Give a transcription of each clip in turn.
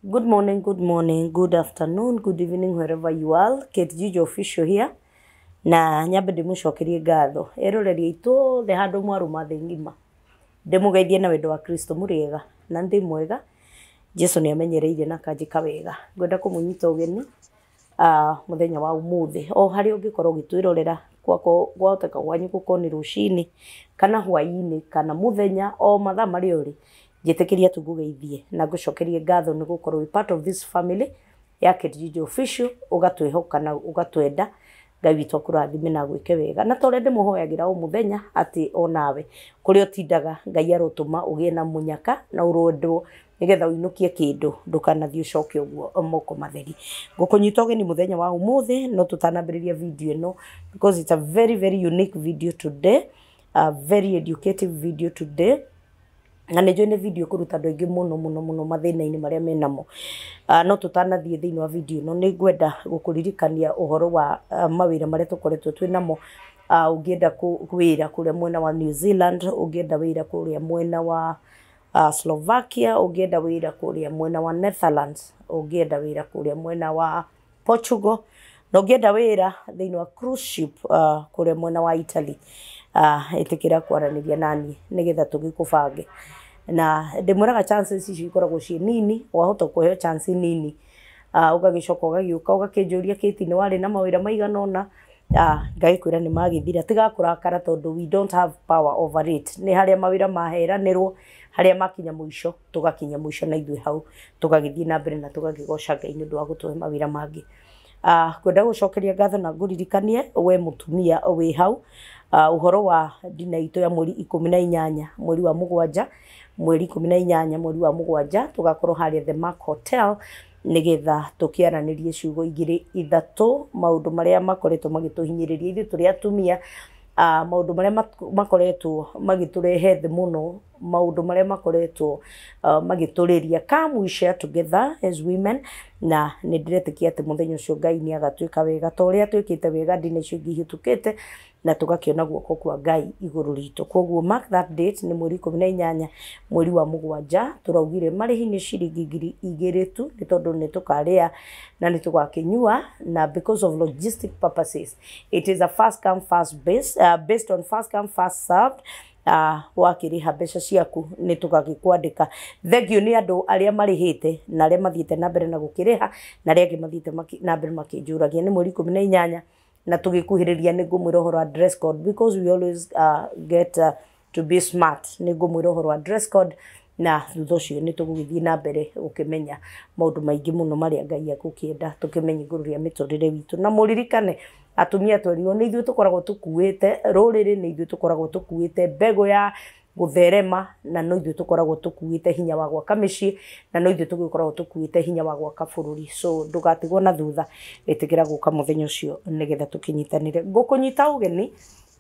Good morning, good morning, good afternoon, good evening, wherever you are. Kate Juju Official here. Na nyambe ndĩmũcokerie ngatho eroreri aitũ othe handũ mwarũma thĩ ng'ima, ndĩmũgeithie na wendo wa Kristo. Mũrĩega? Na ndĩ mwega, Jesu nĩ amenyereire na akanjĩka wega. Ngwenda kũmũnyita ũgeni mũthenya wa ũmũthĩ, o harĩa ũngĩkorwo ũgĩtwĩrorera, kwahoteka gwanyu gũkorwo nĩ rũcinĩ kana hwaĩ-inĩ kana mũthenya, o mathaa marĩa ũrĩ, njĩtĩkĩria tu ngũgeithie na ngũcokerie ngatho nĩ gũkorwo wĩ part of this family ya Kate Juju Official, ũgatwĩhoka na ũgatwenda. Ngai witũ akũrathime na agwĩke wega, na ta ũrĩa ndĩmũhoyagĩra o mũthenya atĩ o nawe kũrĩa ũtindaga, Ngai arotũma ũgĩe na mũnyaka na ũrwendwo nĩgetha ũinũkie kĩndũ, ndũkanathiĩ ũcoke ũguo moko matheri. Ngũkũnyita ũgeni mũthenya wa ũmũthĩ, no tũtanambĩrĩria video ĩno, because it's a very very unique video today, a very educative video today, na nĩ njũĩ nĩ video kũruta andũ aingĩ mũno mũno mũno mathĩna-inĩ marĩa menamo. No tũtanathiĩ thĩinĩ wa video ĩno, nĩ ngwenda gũkũririkania ũhoro wa mawĩra marĩa tũkoretwo twĩ namo. Ũngĩenda wĩra kũrĩa mwena wa New Zealand, ũngĩenda wĩra kũrĩa mwena wa Slovakia, ũngĩenda wĩra kũrĩa mwena wa Netherlands, ũngĩenda wĩra kũrĩa mwena wa Portugal, na ũngĩenda wĩra thĩinĩ wa cruise ship kũrĩa mwena wa Italy, ĩtĩkĩra kwaranĩria naniĩ nĩgetha tũgĩkũbange. Na ndĩmwĩraga chances ici ikoragwo ciĩ nini, wahota kũheo chance nini, ũgagĩcoka ũgagĩũka ũgakĩnjũria, "Kĩti, nĩ warĩ na mawĩra maigana ũna?" Ngagĩkwĩra nĩ magĩthira. Tiga kũrakara tondũ we don't have power over it. Nĩ harĩa mawĩra maheranĩrwo, harĩa makinya mũico, tũgakinya mũico na ithuĩ hau tũgagĩthiĩ na mbere na tũgakĩgoca Ngai nĩ ũndũ wa gũtũhe mawĩra mangĩ. Ngwenda gũcokeria ngatho na ngũririkanie we mũtumia wĩ hau, ũhoro wa ndina itũ ya mweri 18 mweri wa mũgwanja. Mweri 18 mweri wa mũgwanja tũgakorwo harĩa The Mark Hotel nĩgetha tũkĩaranĩrie ciugo igĩrĩ ithatũ, maũndũ marĩa makoretwo magĩtũhinyĩrĩria ithuĩ tũrĩ atumia, maũndũ marĩa makoretwo magĩtũrehe thĩ mũno, maũndũ marĩa makoretwo magĩtũrĩria. Come, we share together as women, na nĩ ndĩretĩkia atĩ mũthenya ũcio Ngai nĩ agatuĩka wega ta ũrĩa twĩkĩte wega ndina icio ingĩ ihĩtũkĩte, na tũgakĩona guoko kwa Ngai igũrũ ritũ. Koguo mark that date, nĩ mweri 18 mweri wa mũgwanja. Tũraugire marĩhi nĩ ciringi 2000 tu, nĩ tondũ nĩ tũkarĩa na nĩ tũgakĩnyua, na because of logistic purposes it is a first come first base, based on first come first served. Wakĩrĩha mbeca ciaku nĩ tũgagĩkwandĩka. Thank you nĩ andũ arĩa marĩhĩte na arĩa mathiĩte na mbere na gũkĩrĩha, na arĩa angĩ mathiĩte na mbere makĩnjũragia. Nĩ mweri 18, na tũgĩkuhĩrĩria nĩ ngũmwĩra ũhoro wa dress code, because we always get to be smart. Nĩ ngũmwĩra ũhoro wa dress code, na thutha ũcio nĩ tũgũgĩthiĩ na mbere gũkĩmenya maũndũ maingĩ mũno marĩa Ngai egũkĩenda tũkĩmenye igũrũ rĩa mĩtũrĩre witũ. Na mũririkane, atumia twerirwo nĩ ithuĩ tũkoragwo tũkuĩte rũrĩrĩ, nĩ ithuĩ tũkoragwo tũkuĩte mbegũ ya gũtherema, na no ithuĩ tũkoragwo tũkuĩte hinya wa gwaka mĩciĩ, na no ithuĩ tũgĩkoragwo tũkuĩte hinya wa gwaka bũrũri. So ndũgatigwo na thutha, ĩtĩkĩra gũka mũthenya ũcio nĩgetha tũkĩnyitanĩre. Ngũkũnyita ũgeni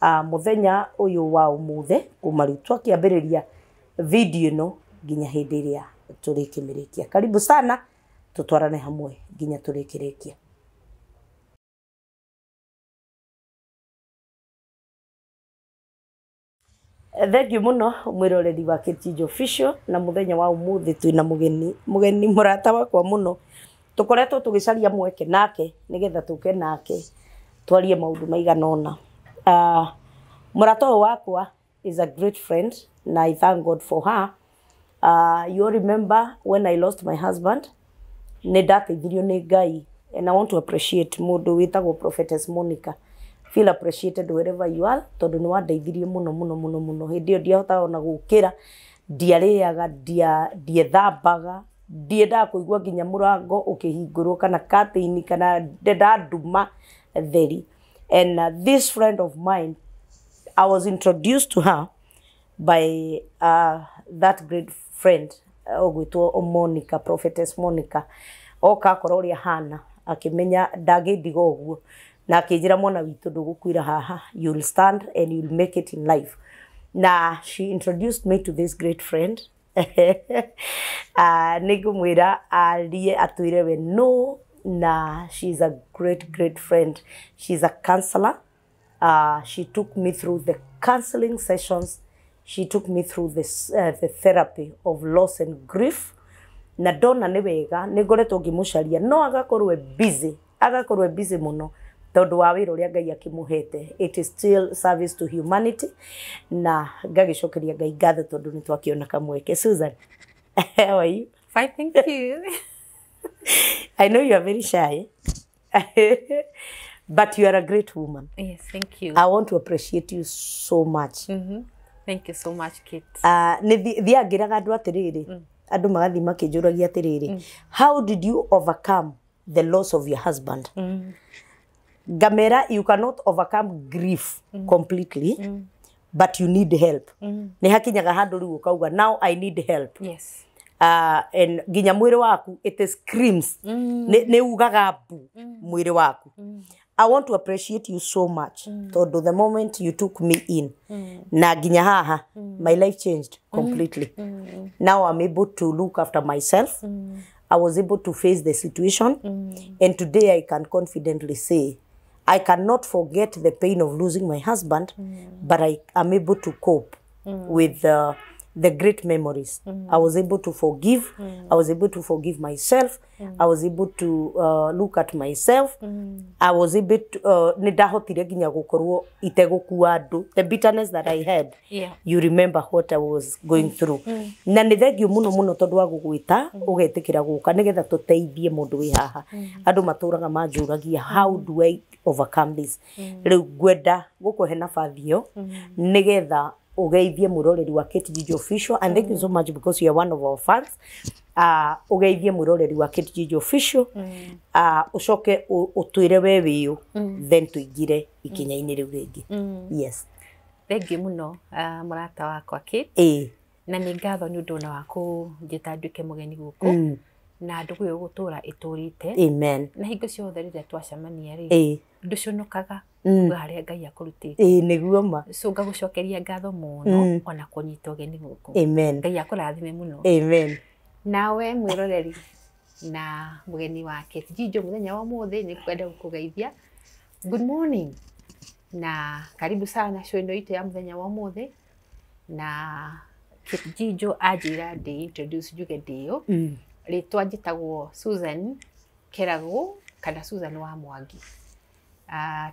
mũthenya ũyũ wa ũmũthĩ, kuma rĩu twakĩambĩrĩria video ĩno nginya hĩndĩ ĩrĩa tũrĩkĩmĩrĩkia. Karibu sana, tũtwarane hamwe nginya tũrĩkĩrĩkia. Thank you mũno mwĩroreri wa Kate Official, na mũthenya wa ũmũthĩ twĩna mũgeni, mũgeni mũrata wakwa mũno, tũkoretwo tũgĩcaria mweke nake nĩgetha tũke nake twarie maũndũ maigana ũna. Mũrata ũyũ wakwa is a great friend na I thank God for her. You all remember when I lost my husband, nĩ ndateithirio nĩ Ngai, and I want to appreciate mũndũ wĩtagwo Prophetess Monica. Feel appreciated wherever you are, tondũ nĩ wandeithirie mũno mũno mũno mũno. Hĩndĩ ĩyo ndiahotaga ona gũkĩra, ndiarĩaga, ndiethambaga, ndiendaga kũigua nginya mũrango ũkĩhingũrwo kana curtain, kana ndendaga nduma theri. And this friend of mine, I was introduced to her by that great friend ũgwĩtwo Monica, Prophetess Monica. Oka akora ũrĩa hana, akĩmenya ndangĩndiga ũguo, na akĩnjĩra, "Mwana witũ, ndũgũkuĩra haha, you'll stand and you'll make it in life." Na she introduced me to this great friend. Nĩ ngũmwĩra arie atwĩre we no, na she's a great great friend. She's a counselor. She took me through the counseling sessions. She took me through this, the therapy of loss and grief. Na ndona nĩ wega nĩ ngoretwo ngĩmũcaria no agakorwo e busy, agakorwo e busy mũno tondũ wa wĩra ũrĩa Ngai akĩmũhete. It is still service to humanity, na ngagĩcokeria Ngai ngatho tondũ nĩ twakĩona kamweke. Susan, how are you? Fine, thank you. I know you are very shy, but you are a great woman. Yes, thank you. I want to appreciate you so much. Thank you so much, Kate. Nĩ thiaga ngĩraga andũ atĩrĩrĩ, andũ magathiĩ makĩnjũragia atĩrĩrĩ, how did you overcome the loss of your husband? Ngamera, you cannot overcome grief completely, but you need help. Nĩ hakinyaga handũ rĩu ũkauga, now I need help. And nginya mwĩrĩ waku, it screams, nĩ ugaga mbu mwĩrĩ waku. I want to appreciate you so much tondũ the moment you took me in na nginya haha, my life changed completely. Now I'm able to look after myself. I was able to face the situation, and today I can confidently say I cannot forget the pain of losing my husband, but I am able to cope with the great memories. I was able to forgive. I was able to forgive myself. I was able to look at myself. I was able to, nĩ ndahotire nginya gũkorwo itegũkua andũ. The bitterness that I had. You remember what I was going through. Na nĩ thengiũ mũno mũno tondũ wa gũgwĩta ũgetĩkĩra gũka nĩgetha tũteithie mũndũ wĩ haha. Andũ matũraga manjũragia, how do I overcome this? Rĩu ngwenda gũkũhe nabathi ĩyo nĩgetha ũgeithie mwĩroreri wa Kate Gigi Official, and thank you so much because you are one of our fans. Ũgeithie mwĩroreri wa Kate Gigi Official, ũcoke ũtwĩre we wĩũ, then tũingire ikinya-inĩ rĩu rĩngĩ. Yes. Thank you mũno, mũrata wakwa Kate. Na nĩ ngatho nĩ ũndũ ona wa kũnjĩta nduĩke mũgeni gũkũ, na ndũgũ ĩyo gũtũra ĩtũrĩte. Amen. Na hingo ciothe rĩrĩa twacemania rĩ, ndũconokaga kuga harĩa Ngai akũrutĩte. Ĩĩ, nĩguo ma. So ngagũcokeria ngatho mũno ona kũnyita ũgeni gũkũ. Amen. Ngai akũrathime mũno. Amen. Nawe mwĩroreri na mũgeni wa Kate Jijo mũthenya wa ũmũthĩ, nĩ kwenda gũkũgeithia good morning na karibu sana show ĩno itũ ya mũthenya wa ũmũthĩ. Na Kate Jijo anjĩra ndĩ introduce njuge ndĩũ, rĩtwa njĩtagwo Susan Kĩragũ kana Susan wa Mwangi.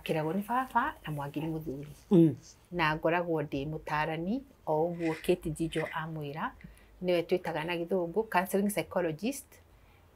Kĩragũ nĩ baba na Mwangi nĩ mũthuri. Na ngoragwo ndĩ mũtarani o ũguo Kate Jijo amwĩra, nĩwe twĩtaga na gĩthũngũ counseling psychologist,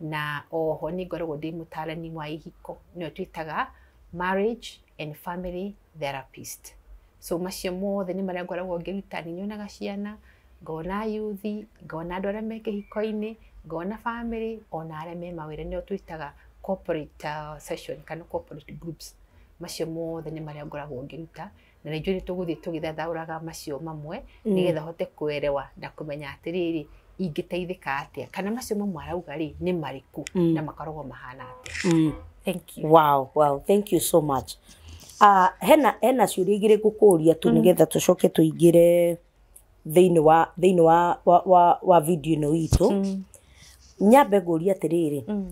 na oho nĩ ngoragwo ndĩ mũtarani wa ihiko, nĩwe twĩtaga marriage and family therapist. So macio mothe nĩ marĩa ngoragwo ngĩruta. Nĩ nyonaga ciana, ngona yuthi, ngona andũ arĩa me kĩhiko-inĩ, ngona family, ona arĩa me mawĩra, nĩo twĩtaga corporate session kana corporate groups. Macio mothe nĩ marĩa ngoragwo ngĩruta, na nĩ njũĩ nĩ tũgũthiĩ tũgĩthathaũraga macio mamwe nĩgetha hote kũerewa na kũmenya atĩrĩrĩ, ingĩteithĩka atĩa, kana macio mamwe arauga rĩ nĩ marĩkũ na makoragwo mahana atĩa. Thank you. Wow, thank you so much. Hena ciũria igĩrĩ ngũkũria tu nĩgetha tũcoke tũingĩre thĩinĩ wa video ĩno itũ. Nyambe ngũrie atĩrĩrĩ,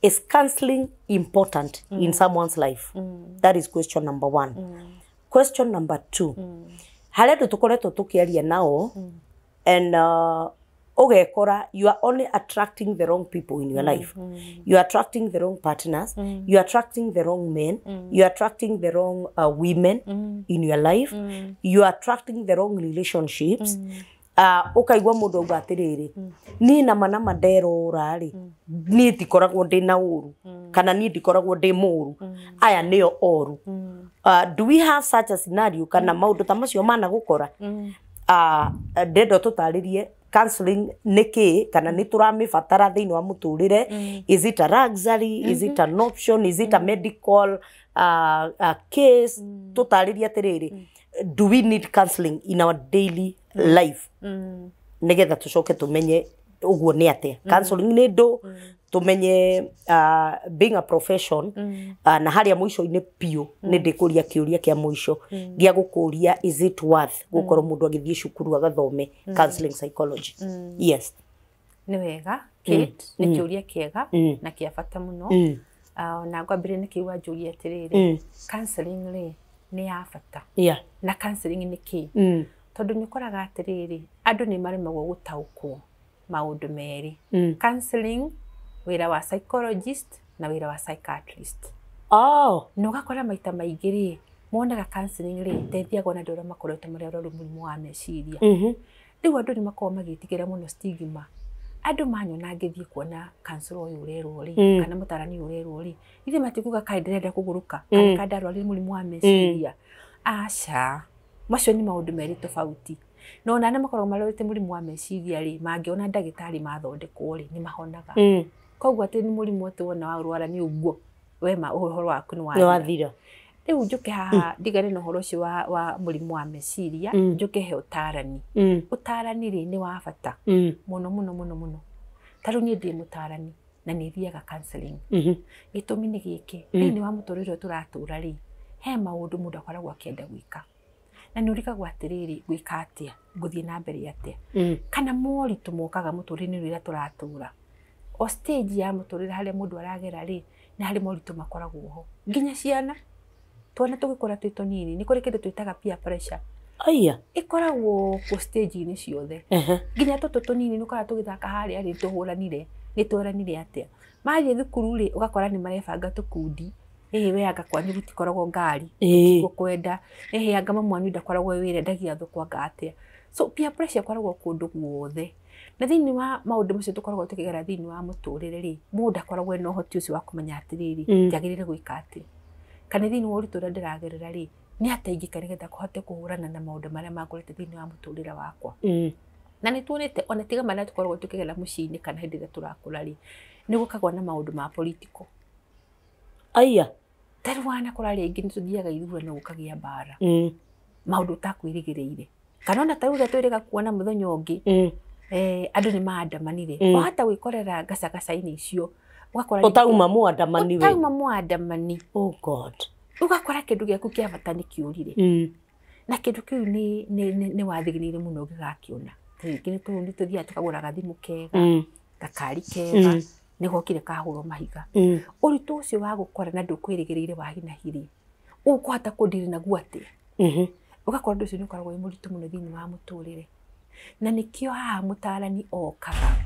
is counseling important in someone's life? That is question number one. Question number two, harĩ andũ tũkoretwo tũkĩaria nao and ũgekora you are only attracting the wrong people in your life. You are attracting the wrong partners, you are attracting the wrong men, you are attracting the wrong women in your life, you are attracting the wrong relationships. Ũkaigua mũndũ auga atĩrĩrĩ, niĩ nama nama nderora rĩ, niĩ ndikoragwo ndĩ na ũru, kana niĩ ndikoragwo ndĩ mũru, aya nĩo oru. Do we have such a scenario, kana maũndũ ta macio managũkora? Ndenda tũtarĩrie counseling nĩ kĩĩ, kana nĩ tũramĩbatara thĩinĩ wa mũtũrĩre? Is it a luxury? Is it an option? Is it a medical case? Tũtarĩrie atĩrĩrĩ, do we need counseling in our daily life, nĩgetha tũcoke tũmenye ũguo nĩ atĩa counseling nĩ ndũ, tũmenye being a profession, na harĩa mũico-inĩ biũ nĩ ndĩkũria kĩũria kĩa mũico gĩa gũkũria, is it worth gũkorwo mũndũ agĩthiĩ cukuru agathome counseling psychology? Yes. Nĩ wega, Kate, nĩ kĩũria kĩega na kĩa bata mũno. Na ngwambĩrĩria nĩ kĩu wanjũria atĩrĩrĩ, counseling rĩ nĩ ya bata, na counseling nĩ kĩ? Tondũ nĩ ũkoraga atĩrĩrĩ, andũ nĩ maremagwo gũtaũkwo maũndũ merĩ. Counseling, wĩra wa psychologist na wĩra wa psychiatrist. Oh. Na ũgakora maita maingĩ rĩ, monaga counseling rĩ, ĩteithiagwo na andũ arĩa makoretwo marĩ arwaru mũrimũ wa meciria. Rĩu andũ nĩ makoragwo magĩtigĩra mũno stigma. Andũ manyona ngĩthiĩ kuona counselor ũyũ ũrerwo rĩ, kana mũtarani ũyũ ũrerwo rĩ, ithe matikuga kaĩ ndĩrenda kũgũrũka, kana kaĩ ndarwarire mũrimũ wa meciria. Aca, macio nĩ maũndũ merĩ tofauti. Na ona arĩa makoragwo marwarĩte mũrimũ wa meciria rĩ, mangĩona ndagĩtarĩ mathondekwo rĩ, nĩ mahonaga. Koguo atĩ nĩ mũrimũ atĩ wona warwara nĩ ũguo, wema ũhoro waku nĩ Nĩ wathira. Rĩu njũke haha ndigane na ũhoro ũcio wa mũrimũ wa meciria, njũke he ũtarani. Ũtarani rĩ nĩ wa bata mũno mũno mũno mũno. Ta rĩu niĩ ndĩ mũtarani na nĩ thiaga counseling. Gĩtũmi nĩ gĩkĩ, thĩinĩ wa mũtũrĩre ũyũ tũratũra rĩ, he maũndũ mũndũ akoragwo akĩenda gwĩka. Na nĩ ũrigagwo atĩrĩrĩ, gwĩka atĩa, ngũthiĩ na mbere atĩa. Kana moritũ mokaga mũtũrĩre-inĩ ũrĩa tũratũra. O stage ya mũtũrĩre harĩa mũndũ aragera rĩ, nĩ harĩ moritũ makoragwo ho. Nginya ciana, twana tũgĩkũra twĩ tũnini, nĩ kũrĩ kĩndũ twĩtaga peer pressure. Aya. Ĩkoragwo kuo stage-inĩ ciothe. Nginya tũtũ tũnini nĩ ũkoraga tũgĩthaka harĩa rĩ, tũhũranire, nĩ tweranire atĩa. Mathiĩ thukuru rĩ, ũgakora nĩ marebanga tũkundi. Ĩhĩ we anga kwanyu gũtikoragwo ngari, gũkwenda. Ĩhĩ anga mamu wanyu ndakoragwo wĩra, endagia thoko anga atĩa. So peer pressure ĩkoragwo kũndũ guothe. Na thĩinĩ wa maũndũ macio tũkoragwo tũkĩgera thĩinĩ wa mũtũrĩre rĩ, mũndũ akoragwo ena ũhoti ũcio wa kũmenya atĩrĩrĩ, njagĩrĩire gwĩka atĩa. Kana thĩinĩ wa ũritũ ũrĩa ndĩragerera rĩ, nĩ atĩa ingĩka nĩgetha kũhote kũhũrana na maũndũ marĩa mangorete thĩinĩ wa mũtũrĩre wakwa. Na nĩ tuonete ona tiga marĩa tũkoragwo tũkĩgera mũciĩ-inĩ kana hĩndĩ ĩrĩa tũrakũra rĩ, nĩ gũkagwo na maũndũ ma political. Aya. Ta rĩu wanakora rĩngĩ nĩ tũthiaga ithurano gũkagĩa mbara. Maũndũ ũtakwĩrĩgĩrĩire. Kana ona ta rĩu ũrĩa twĩrĩga kuona mũthenya ũngĩ, andũ nĩ maandamanire. Wahota gwĩkorera gacagaca-inĩ icio, ũgakora ũtauma mũandamani we. Ũtauma mũandamani. Oh God. Ũgakora kĩndũ gĩaku kĩa bata nĩ kĩũrire. Na kĩndũ kĩu nĩ wathĩgĩrĩire mũno ũngĩgakĩona. Rĩngĩ nĩ tũthiaga tũkagũra gathimũ kega, gakari kega, nĩ gokire kahũrwo mahiga. Ũritũ ũcio wa gũkora na ndũkwĩrĩgĩrĩire wa hi na hi rĩ, ũkũhota kũndiri naguo atĩa? Ũgakora ũndũ ũcio nĩ ũkoragwo wĩ mũritũ mũno thĩinĩ wa mũtũrĩre. Na nĩkĩo haha mũtarani okaga,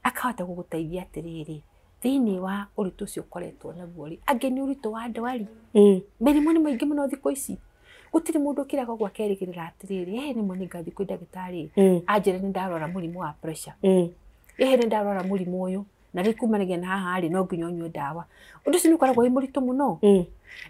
akahota gũgũteithia atĩrĩrĩ, thĩinĩ wa ũritũ ũcio ũkoretwo naguo rĩ, angĩ nĩ ũritũ wa ndwari. Mĩrimũ nĩ mĩingĩ mũno thikũ ici. Gũtirĩ mũndũ ũkĩraga ũguo akerĩgĩrĩra atĩrĩrĩ, ĩhĩ nĩmo nĩ ngathiĩ kwĩ ndagĩtarĩ, anjĩre nĩ ndarwara mũrimũ wa pressure. Ĩhĩ nĩ ndarwara mũrimũ ũyũ, na rĩu kumanagia na haha rĩ, no nginya ũnyue ndawa. Ũndũ ũcio nĩ ũkoragwo wĩ mũritũ mũno.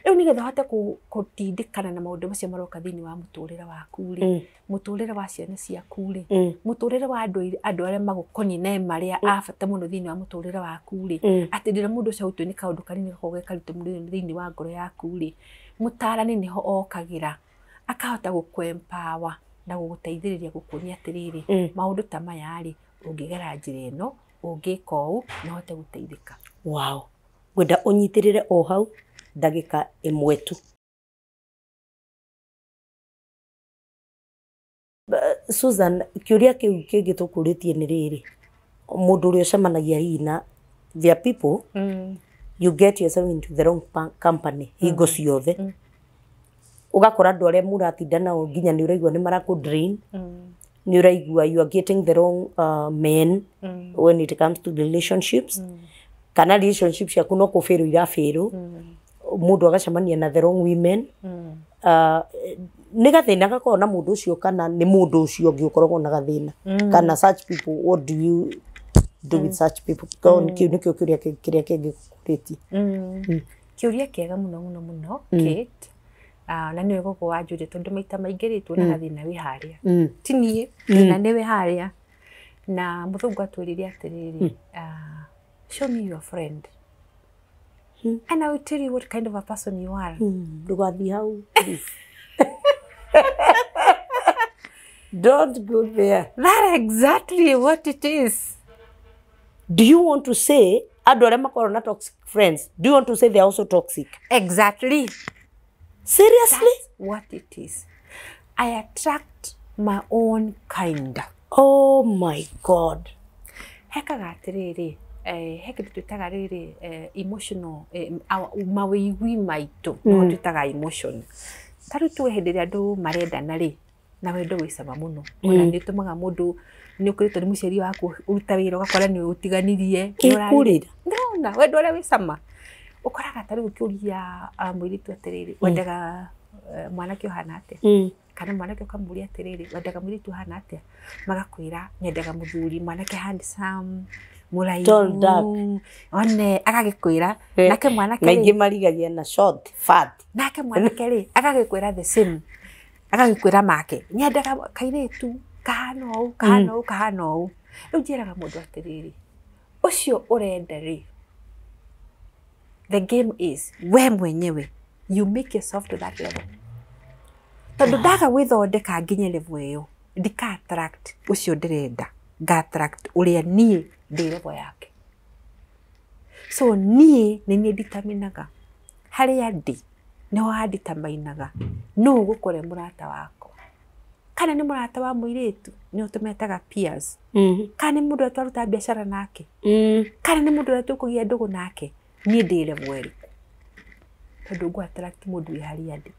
Rĩu nĩgetha ũhote gũtindĩkana na maũndũ macio maroka thĩinĩ wa mũtũrĩre waku rĩ, mũtũrĩre wa ciana ciaku rĩ, mũtũrĩre wa andũ arĩa magũkoniĩ na marĩa a bata mũno thĩinĩ wa mũtũrĩre waku rĩ, atĩ rĩrĩa mũndũ ũcio ahutio nĩ kaũndũ kanini gakoragwo ge karitũ mũno thĩinĩ wa ngoro yaku rĩ, mũtarani nĩho okagĩra, akahota gũkũ-empower na gũgũteithĩrĩria gũkuonia atĩrĩrĩ, maũndũ ta maya rĩ, ũngĩgera njĩra ĩno, ũngĩka ũũ, no ũhote gũteithĩka. Wow. Ngwenda ũnyitĩrĩre o hau ndagĩka ĩmwe tu. Susan, kĩũria kĩu kĩngĩ tũkũrĩtie nĩ rĩrĩ, mũndũ ũrĩa ũcemanagia hihi na there are people, you get yourself into the wrong company hingo ciothe. Ũgakora andũ arĩa mũratinda nao nginya nĩ ũraigua nĩ marakũ drain, nĩ ũraigua you are getting the wrong men when it comes to relationships. Kana relationship ciaku no kũbĩrwo irabĩrwo, mũndũ agacemania na the wrong women. Nĩ gathĩna gakoragwo na mũndũ ũcio kana nĩ mũndũ ũcio ũngĩ ũkoragwo na gathĩna. Kana such people, what do you do with such people? Kĩu nĩkĩo kĩũria kĩrĩa kĩngĩ gũkũrĩtie. Kĩũria kĩega mũno mũno mũno, Kate. Na nĩ wega ũguo wanjũria tondũ maita maingĩ rĩ, tuonaga thĩna wĩ harĩa. Ti niĩ, thĩna nĩ wĩ harĩa. Na mũthũngũ atwĩrire atĩrĩrĩ, show me your friend. And I will tell you what kind of a person you are. Ndũgathiĩ hau, please. Don't go there. That's exactly what it is. Do you want to say andũ arĩa makoragwo na toxic friends, do you want to say they are also toxic? Exactly. Seriously? That's what it is. I attract my own kind. Oh my God. Hekaga atĩrĩrĩ, he kĩndũ twĩtaga rĩrĩ, emotional, mawĩigwi maitũ, nĩho twĩtaga emotion. Ta rĩu tuge hĩndĩ ĩrĩa andũ marendana rĩ, na wendo wĩ cama mũno. Ona nĩ ũtũmaga mũndũ Nĩ ũkĩrĩtwo nĩ mũciari waku ũruta wĩra ũgakora nĩ ũtiganirie. Ĩkũrĩra. Ndĩrona wendo ũrĩa wĩ cama. Ũkoraga ta rĩu ũkĩũria mũirĩtu atĩrĩrĩ, wendaga mwanake ũhana atĩa? Kana mwanake ũkamũria atĩrĩrĩ, wendaga mũirĩtu ũhana atĩa? Magakwĩra nyendaga mũthuri mwanake handsome, mũraihu, one agagĩkwĩra. Nake mwanake rĩ, maingĩ marigagia na short fat. Nake mwanake rĩ agagĩkwĩra the same, agagĩkwĩra make nyendaga kairĩtu kahana ũũ, kahana ũũ, kahana ũũ. Rĩu njĩraga mũndũ atĩrĩrĩ, ũcio ũrenda rĩ, the game is we mwenyewe, you make yourself to that level. Tondũ ndaga gwĩthondeka nginye level ĩyo, ndika attract ũcio ndĩrenda, nga attract ũrĩa niĩ ndĩ level yake. So niĩ nĩ niĩ nditaminaga harĩa ndĩ, nĩho handitamainaga nũ ũgũkora mũrata wakwa, kana nĩ mũrata wa mũirĩtu, nĩo tũmetaga peers, kana nĩ mũndũ ũrĩa twaruta biacara nake, kana nĩ mũndũ ũrĩa tũkũgĩa ndũgũ nake, niĩ ndĩ level ĩrĩkũ? Tondũ ngũ attract mũndũ wĩ harĩa ndĩ.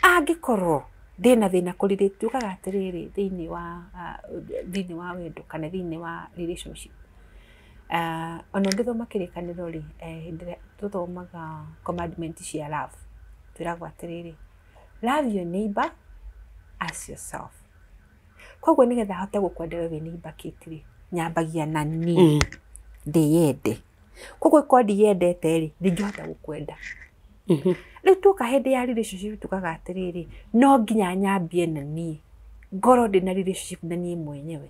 Angĩkorwo ndĩna thĩna kũrĩrĩ, tugaga atĩrĩrĩ thĩinĩ wa wendo kana thĩinĩ wa relationship. Ona ũngĩthoma kĩrĩkanĩro rĩ, hĩndĩ ĩrĩa tũthomaga commandment cia love, twĩragwo atĩrĩrĩ, love your neighbor as yourself. Koguo nĩgetha hote gũkwenda we wĩ neighbor Kate rĩ, nyambagia na niĩ ndĩyende. Koguo korwo ndiyendete rĩ, ndingĩhota gũkwenda. Rĩu tuoka hĩndĩ ya relationship tugaga atĩrĩrĩ, no nginya nyambie na niĩ, ngorwo ndĩna relationship na niĩ mwenyewe,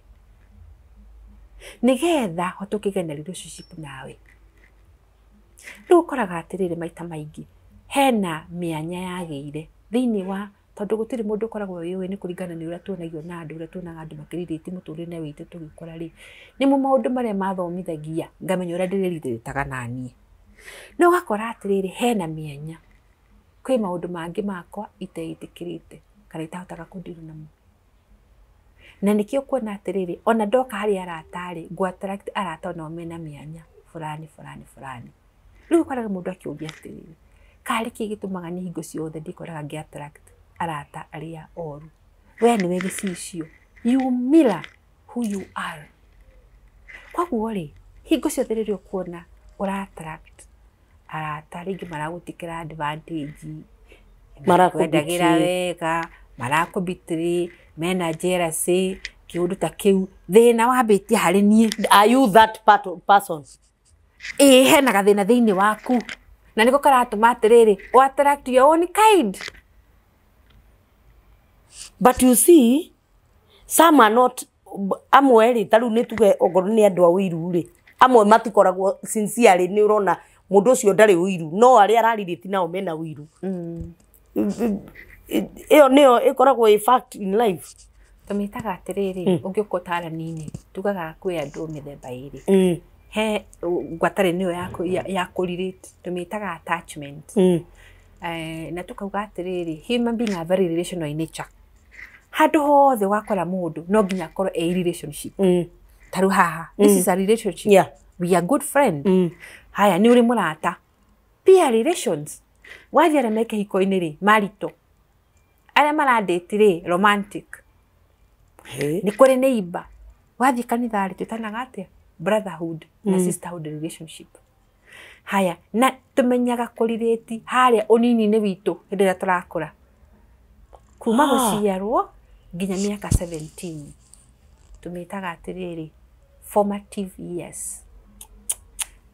nĩgetha hote kũgĩa na relationship nawe. Rĩu ũkoraga atĩrĩrĩ, maita maingĩ hena mĩanya yagĩire thĩinĩ wa, tondũ gũtirĩ mũndũ ũkoragwo wĩũĩ, nĩ kũringana na ũrĩa tuonagio na andũ, ũrĩa tuonaga andũ makĩrĩrĩtie mũtũrĩre witũ tũgĩkũra rĩ, nĩmo maũndũ marĩa mathomithagia ngamenya ũrĩa ndĩrĩrirĩtaga naniĩ. No ũgakora atĩrĩrĩ, hena mĩanya, kwĩ maũndũ mangĩ makwa iteĩtĩkĩrĩte kana itahotaga kũndirwo namo. Na nĩkĩo kuona atĩrĩrĩ, ona ndoka harĩ arata rĩ, ngũ attract arata onao mena mĩanya fulani fulani fulani. Rĩu ũkoraga mũndũ akĩũria atĩrĩrĩ, karĩ kĩ gĩtũmaga niĩ hingo ciothe ndikoraga ngĩ attract arata arĩa oru? We nĩwe gĩcicio, you mirror who you are. Koguo rĩ, hingo ciothe rĩrĩa ũkuona ũra attract arata rĩngĩ maragũtikĩra advantage, marakwendagĩra wega, marakũbitiri, mena jealousy, kĩũndũ ta kĩu, thĩna wambĩtie harĩ niĩ. Are you that person? Ĩĩ, hena gathĩna thĩinĩ waku, na nĩko karatũma atĩrĩrĩ, ũ attract your own kind. But you see, some are not, amwe rĩ, ta rĩu nĩ tuge okorwo nĩ andũ a ũiru rĩ, amwe matikoragwo sincerely, nĩ ũrona mũndũ ũcio ndarĩ ũiru, no arĩa ararirĩti nao mena ũiru. Ĩyo nĩyo ĩkoragwo ĩ fact in life. Tũmĩtaga atĩrĩrĩ, ũngĩũka ũtaarani-inĩ, tugaga kwĩ andũ mĩthemba ĩrĩ. He ngwatanĩro nĩyo ya kũrelate, tũmĩtaga attachment. Na tukauga atĩrĩrĩ, human being are very relational in nature. Handũ hothe wakora mũndũ no nginya akorwo e relationship. Ta rĩu haha, this is a relationship. Yeah. We are good friend. Haya, nĩ ũrĩ mũrata. Peer relations. Wathiĩ arĩa me kĩhiko-inĩ rĩ, marital. Arĩa marandĩti rĩ, romantic. Nĩ kũrĩ neighbor. Wathiĩ kanitha rĩ, twĩtanaga atĩa? Brotherhood na sisterhood relationship. Haya, na tũmenyaga kũrirĩti harĩa ũnini-inĩ witũ hĩndĩ ĩrĩa tũrakũra. Kuma gũciarwo nginya mĩaka 17. Tũmĩtaga atĩrĩrĩ, formative years.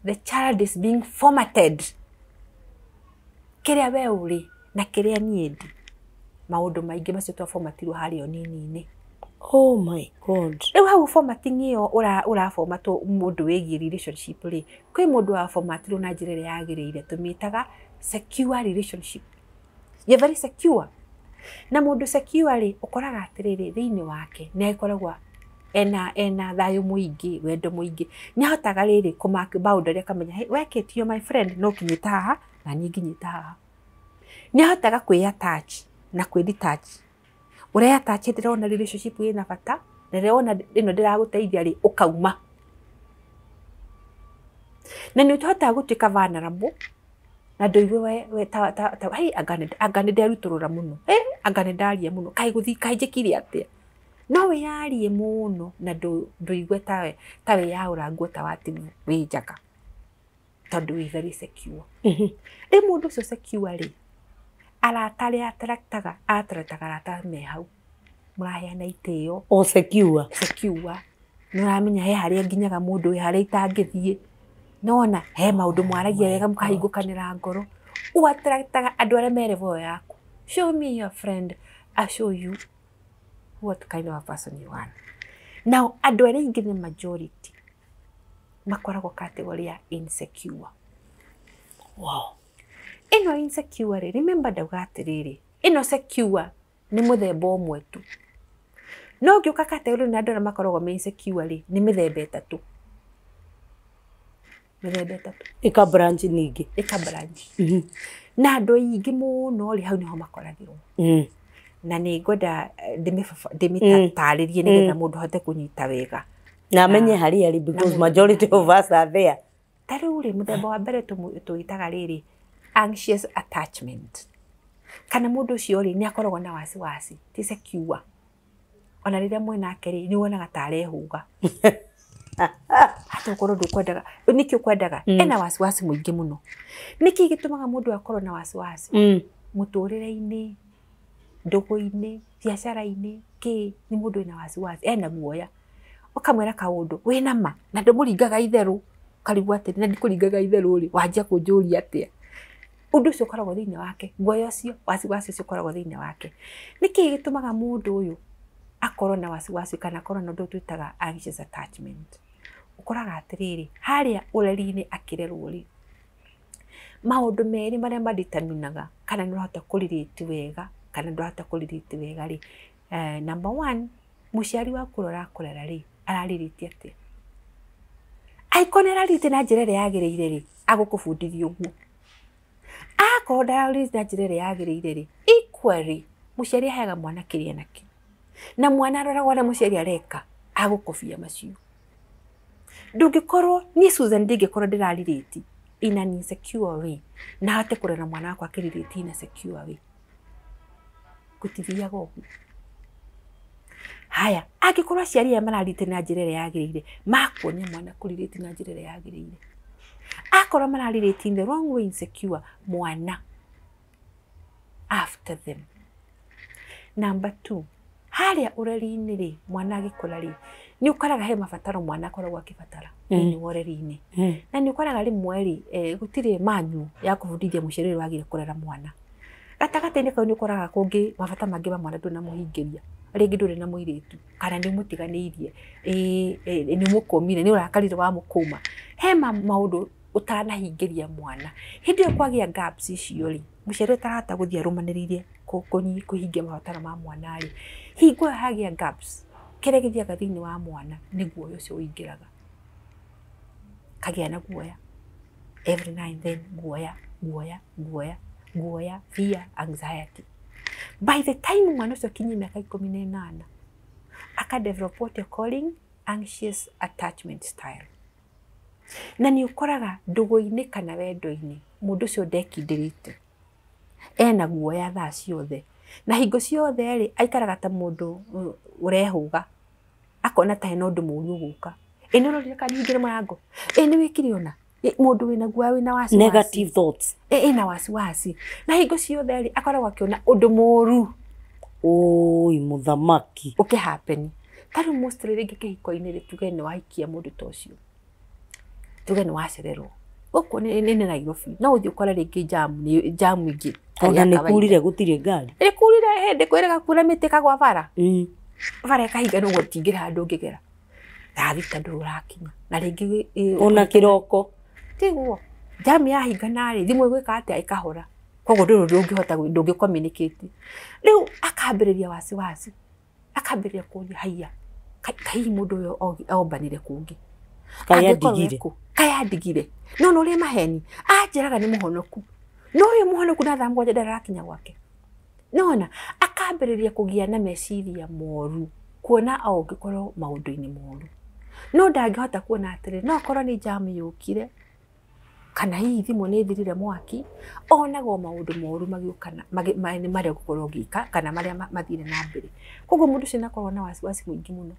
The child is being formatted. Kĩrĩa we ũrĩ na kĩrĩa niĩ ndĩ, maũndũ maingĩ macio twabomatirwo harĩa ũnini-inĩ. Oh my God. Rĩu hau formatting ĩyo ũrabomatwo mũndũ wĩgiĩ relationship rĩ, kwĩ mũndũ wabomatirwo na njĩra ĩrĩa yagĩrĩire, tũmĩtaga secure relationship. You're very secure. Na mũndũ secure rĩ, ũkoraga atĩrĩrĩ, thĩinĩ wake nĩ akoragwo ena thayũ mũingĩ, wendo mũingĩ. Nĩ ahotaga rĩrĩ kũmark boundary, akamenya, hey, we Kate, you're my friend, no ũkinyĩte haha na niĩ nginyĩte haha. Nĩ ahotaga kwĩ attach na kwĩ detach. Ũrĩa attach ndĩrona relationship ĩna bata, na ndĩrona ĩno ndĩragũteithia rĩ, ũkauma. Na nĩ ũhotaga gũtuĩka vulnerable, na ndũigue we ta hey, anga nĩ nderutũrũra mũno, hey, anga nĩ ndaria mũno, kaĩ gũthiĩ, kaĩ njĩkire atĩa. No wĩyarie mũno na ndũigue ta wĩyaũra nguo ta wati wĩ njaga, tondũ wĩ very secure. Rĩu mũndũ ũcio secure rĩ, arata arĩa attractaga arata me hau mũraheana itĩo. O secure. Secure. Nĩ ũramenya he harĩa nginyaga mũndũ, he harĩa itangĩthiĩ. Nona he maũndũ mwaragia wega mũkahingũkanĩra ngoro. Ũattractaga andũ arĩa me level yaku. Show me your friend, I show you what kind of a person you are. Now, andũ arĩa aingĩ the majority makoragwo category ya insecure. Wow. Ĩno insecure rĩ, remember ndauga atĩrĩrĩ, ĩno secure nĩ mũthemba ũmwe tu. No ũngĩũka category na andũ arĩa makoragwo me insecure rĩ, nĩ mĩthemba ĩtatũ. Mĩthemba ĩtatũ. Ĩka branch ningĩ. Ĩka branch. Na andũ aingĩ mũno rĩ, hau nĩho makoragĩrwo. Na nĩ ngwenda ndĩmĩtarĩrie nĩgetha mũndũ ahote kũnyita wega. Na amenye harĩa arĩ, because majority of us are there. Ta rĩu rĩ, mũthemba wa mbere tũwĩtaga rĩrĩ anxious attachment. Kana mũndũ ũcio rĩ, nĩ akoragwo na wasiwasi, ti secure. Ona rĩrĩa mwĩnake rĩ, nĩ wonaga ta arehũga. Hata ũkorwo ndũkwendaga, nĩkĩ ũkwendaga? Ena wasiwasi mũingĩ mũno. Nĩkĩ gĩtũmaga mũndũ akorwo na wasiwasi? Mũtũrĩre-inĩ, ndũgũ-inĩ, biacara-inĩ, kĩ, nĩ mũndũ wĩna wasiwasi, ena guoya. Ũkamwĩra kaũndũ, wĩna ma, na ndũmũringaga itherũ, ũkarigwo atĩrĩ, na ndikũringaga itherũ rĩ, wanjia kũnjũria atĩa? Ũndũ ũcio ũkoragwo thĩinĩ wake, guoya ũcio, wasiwasi ũcio ũkoragwo thĩinĩ wake. Nĩkĩ gĩtũmaga mũndũ ũyũ akorwo na wasiwasi kana akorwo na ũndũ twĩtaga anxious attachment? Ũkoraga atĩrĩrĩ, harĩa ũreri-inĩ akĩrerwo rĩ, maũndũ merĩ marĩa maditaminaga kana nĩ ũrahota kũrelate wega kana ndũrahota kũrelate wega rĩ, number one, mũciari waku ũrĩa ũrakũrera rĩ, ararelate atĩa? Angĩkorwo nĩ ararelate na njĩra ĩrĩa yagĩrĩire rĩ, agũkũbundithia ũguo. Akorwo ndararelate na njĩra ĩrĩa yagĩrĩire rĩ, equally mũciari aheaga mwana kĩrĩa enakĩo. Na mwana aroragwo ũrĩa mũciari areka, agũkobia macio. Ndũngĩkorwo, niĩ Susan ndingĩkorwo ndĩrarelate in an insecure way, na hote kũrera mwana wakwa akĩrelate in a secure way. Gũtithiaga ũguo. Haya, angĩkorwo aciari aya mararelate na njĩra ĩrĩa yagĩrĩire, makuonia mwana kũrelate na njĩra ĩrĩa yagĩrĩire. Akorwo mararelate in the wrong way, insecure, mwana after them. Number two, harĩa ũreri-inĩ rĩ, mwana agĩkũra rĩ, nĩ ũkoraga he mabataro mwana akoragwo akĩbatara thĩinĩ wa ũreri-inĩ. Na nĩ ũkoraga rĩmwe rĩ, gũtirĩ manyu ya kũbundithia mũciari ũrĩa wagĩrĩire kũrera mwana. Gatagatĩ-inĩ kau nĩ ũkoraga kũngĩ mabata mangĩ ma mwana ndũnamũhingĩria. Rĩngĩ ndũrĩ na mũirĩtu, kana nĩ ũmũtiganĩirie, nĩ ũmũkũmire, nĩ ũrakarire wamũkũma. He maũndũ ũtanahingĩria mwana. Hĩndĩ ĩyo kwagĩa gaps icio rĩ, mũciari ũtarahota gũthiĩ arũmanĩrĩire kũhingia mabataro ma mwana rĩ, hingo ĩyo hagĩa gaps, kĩrĩa gĩthiaga thĩinĩ wa mwana nĩ guoya ũcio ũingĩraga. Kagĩa na guoya. Every now and then, guoya, guoya, guoya, guoya, fear, anxiety. By the time mwana ũcio akinyia mĩaka 18, aka develop what you're calling anxious attachment style. Na nĩ ũkoraga ndũgũ-inĩ kana wendo-inĩ, mũndũ ũcio ndekindĩrĩte. Ena guoya thaa ciothe. Na hingo ciothe rĩ, aikaraga ta mũndũ ũrehũga. Akona ta hena ũndũ mũũru ũgũka. Ĩ nĩ ũrorire kana nĩhingire mũrango? Ĩ nĩ wĩkire ũna? Mũndũ wĩna guoya wĩna wasiwasi. Negative thoughts. Ĩna wasiwasi. Na hingo ciothe rĩ, akoragwo akĩona ũndũ mũũru. Oi, mũthamaki. Ũkĩhappen. Ta rĩu mostly rĩngĩ kĩhiko-inĩ rĩ, tuge nĩ wahikia mũndũ ta ũcio. Tuge nĩ wacererwo. Gũkũ nĩ Nairobi. No ũthiĩ ũkore rĩngĩ jamu ĩngĩ. Ona nĩ kurire gũtirĩ ngari. Nĩ kurire hĩndĩ kwĩrĩga kura mĩtĩ ĩkagwa bara. Bara ĩkahinga no gũtingĩra handũ ũngĩgera. Thaa thita ndũrĩ ũrakinya. Na rĩngĩ ona kĩroko. Tiguo. Jamu yahingana rĩ, thimũ ĩgwĩka atĩa ĩkahora. Koguo ndũrĩ ndũngĩhota ndũngĩ communicate. Rĩu akambĩrĩria wasiwasi. Akambĩrĩria kũũria haiya. Kai mũndũ ũyũ ombanire kũngĩ. Kaĩ andigire. Kaĩ andigire. No no ũrĩa maheni. Anjĩraga nĩ mũhonoku. No ũyũ mũhonoku na thaa 7 ndarakinya gwake. Nona akambĩrĩria kũgĩa na meciria moru. Kuona o ũngĩkorwo maũndũ-inĩ moru. No ndangĩhota kuona atĩrĩ, no akorwo nĩ jamu yũkire. Kana hihi thimũ nĩ ĩthirire mwaki, onaga o maũndũ moru magĩũka nĩ marĩa ũgũkorwo ũgĩka kana marĩa mathire na mbere. Koguo mũndũ ũcio nĩakoragwo na wasiwasi mũingĩ mũno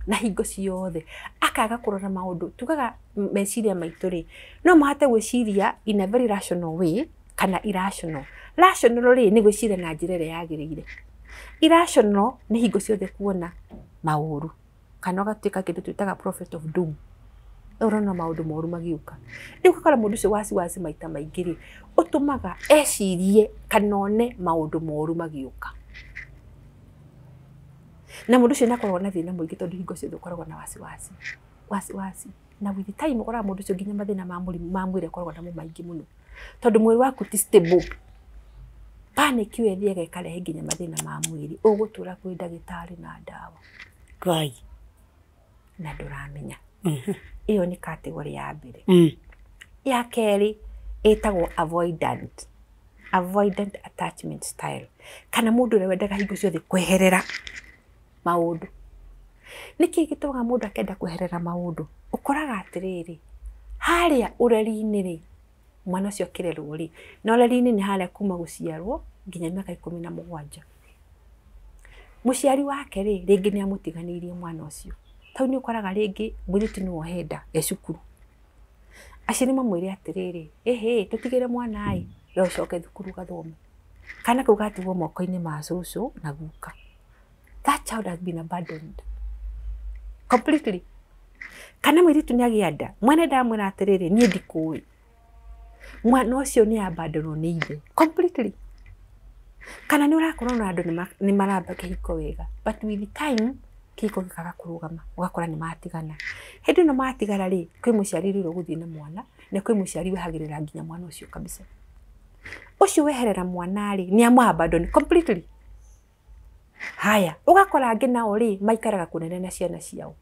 na hingo ciothe akaga kũrora maũndũ. Tugaga meciria maitũ rĩ, no mahote gwĩciria in a very rational way kana irrational. Rational rĩ, nĩ gwĩciria na njĩra ĩrĩa yagĩrĩire. Irrational nĩ hingo ciothe kuona maũru kana ũgatuĩka kĩndũ twĩtaga prophet of doom. Ũrona maũndũ moru magĩũka. Rĩu ũgakora mũndũ ũcio wasiwasi maita maingĩ rĩ, ũtũmaga ecirie kana one maũndũ moru magĩũka. Na mũndũ ũcio nĩakoragwo na thĩna mũingĩ tondũ hingo ciothe ũkoragwo na wasiwasi. Wasiwasi. Na with time ũkoraga mũndũ ũcio nginya mathĩna ma mũrimũ ma mwĩrĩ akoragwo namo maingĩ mũno. Tondũ mwĩrĩ waku ti stable. Panic ĩyo ĩthiaga ĩkarehe nginya mathĩna ma mwĩrĩ. Ũgũtũra kwĩ ndagĩtarĩ na ndawa. Ngai. Na ndũramenya. Ĩyo nĩ category ya mbere. Ya kerĩ ĩtagwo avoidant. Avoidant attachment style. Kana mũndũ ũrĩa wendaga hingo ciothe kweherera maũndũ. Nĩkĩ gĩtũmaga mũndũ akenda kweherera maũndũ? Ũkoraga atĩrĩrĩ, harĩa ũreri-inĩ rĩ, mwana ũcio akĩrerwo rĩ, na ũreri-inĩ nĩ harĩa kuma gũciarwo nginya mĩaka 17. Mũciari wake rĩ, rĩngĩ nĩ amũtiganĩirie mwana ũcio. Tau nĩ ũkoraga rĩngĩ mũirĩtu nĩwe ũhenda e cukuru. Aciari mamwĩre atĩrĩrĩ, ĩhĩ tũtigĩre mwana ĩ, we ũcoke thukuru ũgathome. Kana kau gatigwo moko-inĩ ma cũcũ na guka. That child has been abandoned completely. Kana mũirĩtu nĩ agĩa nda, mwene ndamwĩra atĩrĩrĩ, niĩ ndikũĩ. Mwana ũcio nĩ abandonwo nĩ ithe completely. Kana nĩ ũrakorwo na andũ nĩ maramba kĩhiko wega, but with time kĩhiko gĩkaga kũrũgama, ũgakora nĩ matigana. Hĩndĩ ĩno matigana rĩ, kwĩ mũciari rĩu ũgũthiĩ na mwana, na kwĩ mũciari wehagĩrĩra nginya mwana ũcio kabisa. Ũcio weherera mwana rĩ, nĩ amũ abandon completely. Haya, ũgakora angĩ nao rĩ, maikaraga kũnene na ciana ciao.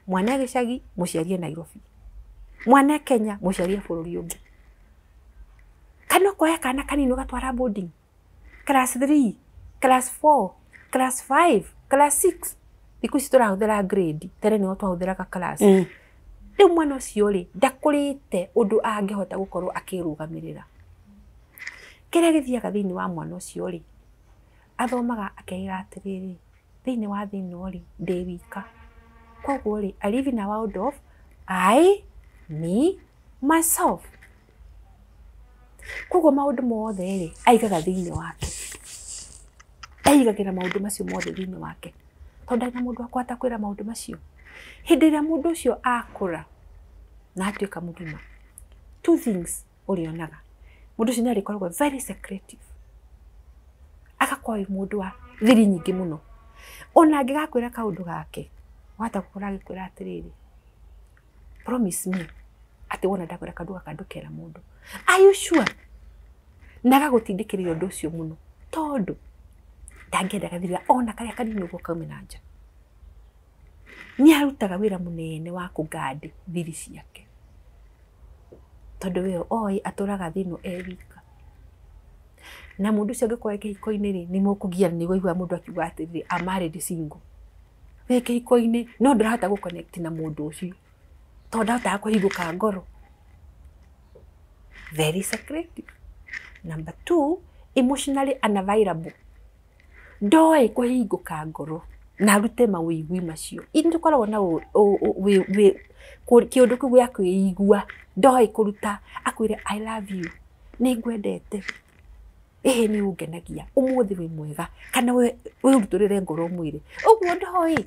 Mwana e gĩcagi, mũciari e Nairobi. Mwana e Kenya, mũciari e bũrũri ũngĩ. Kana ũkoya kana kanini ũgatwara boarding. Class 3, class 4, class 5, class 6. Thikũ ici tũrahũthĩra grade, tene nĩho twahũthĩraga class. Rĩu mwana ũcio rĩ, ndakũrĩte ũndũ angĩhota gũkorwo akĩrũgamĩrĩra. Kĩrĩa gĩthiaga thĩinĩ wa mwana ũcio rĩ, athomaga akeira atĩrĩrĩ, thĩinĩ wa thĩ ĩno rĩ, ndĩ wika. Koguo rĩ, I live in a world of I, me, myself. Koguo maũndũ mothe rĩ, aigaga thĩinĩ wake. Aigagĩra maũndũ macio mothe thĩinĩ wake. Tondũ ndarĩ na mũndũ wa kũhota kwĩra maũndũ macio. Hĩndĩ ĩrĩa mũndũ ũcio akũra na atuĩka mũgima, two things ũrĩonaga. Mũndũ ũcio nĩ arĩkoragwo very secretive. Agakorwo wĩ mũndũ wa thiri nyingĩ mũno. Ona angĩgakwĩra kaũndũ gake, wahota gũkora agĩkwĩra atĩrĩrĩ, promise me atĩ wona ndakwĩra kaũndũ gaka ndũkera mũndũ. Are you sure? Na agagũtindĩkĩrĩria ũndũ ũcio mũno tondũ ndangĩenda gathiri ona karĩa kanini ũguo kaume na nja. Nĩ arutaga wĩra mũnene wa kũgandi thiri ciake tondũ we oĩ atũraga thĩ ĩno e wika. Na mũndũ ũcio angĩkorwo e kĩhiko-inĩ rĩ, nĩ mũkũgiana, nĩ ũiguaga mũndũ akiuga atĩrĩrĩ, I'm married single. Wĩ kĩhiko-inĩ no ndũrahota gũ connect na mũndũ ũcio tondũ ndahotaga kũhingũka ngoro. Very secretive. Number 2, emotionally unavailable. Ndoĩ kũhingũka ngoro na arute mawĩigwi macio. Ithuĩ tũkoragwo na kĩũndũ kĩu gĩa kwĩigua, ndoĩ kũruta, akwĩre I love you, nĩ ngwendete, ĩhĩ nĩ ũngenagia, ũmũthĩ wĩ mwega, kana wĩrutũrĩre ngoro ũmwĩre. Ũguo ndoĩ.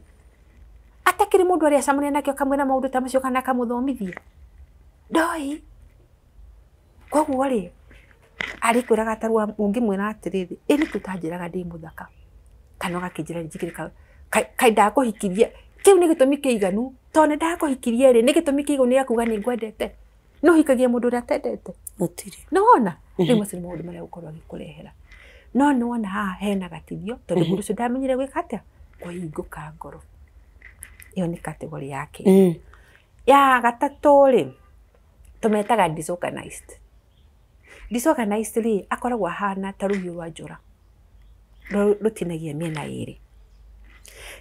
Atakĩrĩ mũndũ arĩa acemania nake akamwĩra maũndũ ta macio kana akamũthomithia. Ndoĩ. Koguo rĩ, arĩkwĩraga ta rĩu ũngĩmwĩra atĩrĩrĩ, ĩ nĩkĩ ũtanjĩraga ndĩ mũthaka? Kana ũgakĩnjĩra njigĩre kaĩ ndakũhikirie. Kĩu nĩ gĩtũmi kĩiganu, tondũ nĩ ndakũhikirie rĩ, nĩ gĩtũmi kĩiganu gĩa kuga nĩ ngwendete. No ũhikagie mũndũ ũrĩa atendete. Gũtirĩ. Nĩ wona? Rĩu macio nĩ maũndũ marĩa ũgũkorwo agĩkũrehera. No nĩ wona haha hena gatithio, tondũ mũndũ ũcio ndamenyire gwĩka atĩa? Kũhingũka ngoro. Ĩyo nĩ category ya kerĩ. Ya gatatũ rĩ, tũmetaga disorganized. Disorganized rĩ, akoragwo ahana ta rũhiũ rwa njora rũtinagia mĩena ĩrĩ.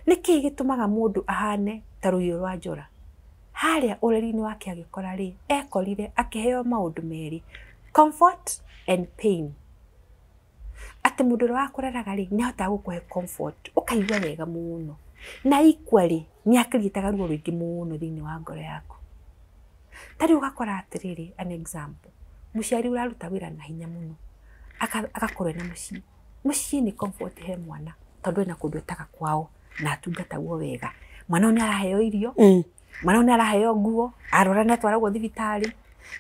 Nĩkĩ gĩtũmaga mũndũ ahane ta rũhiũ rwa njora? Harĩa ũreri-inĩ wake agĩkora rĩ, ekorire akĩheo maũndũ merĩ, comfort and pain. Atĩ mũndũ ũrĩa wakũreraga rĩ, nĩ ahotaga gũkũhe comfort, ũkaigua wega mũno. Na equally, nĩ akĩriĩtaga ruo rũingĩ mũno thĩinĩ wa ngoro yaku. Ta rĩu ũgakora atĩrĩrĩ, an example, mũciari ũraruta wĩra na hinya mũno, agakorwo ena mũciĩ. Mũciĩ nĩ comfort he mwana, tondũ ena kũndũ etaga kwao na atungatagwo wega. Mwana ũyũ nĩ araheo irio, mwana ũyũ nĩ araheo nguo, arwara nĩ atwaragwo thibitarĩ,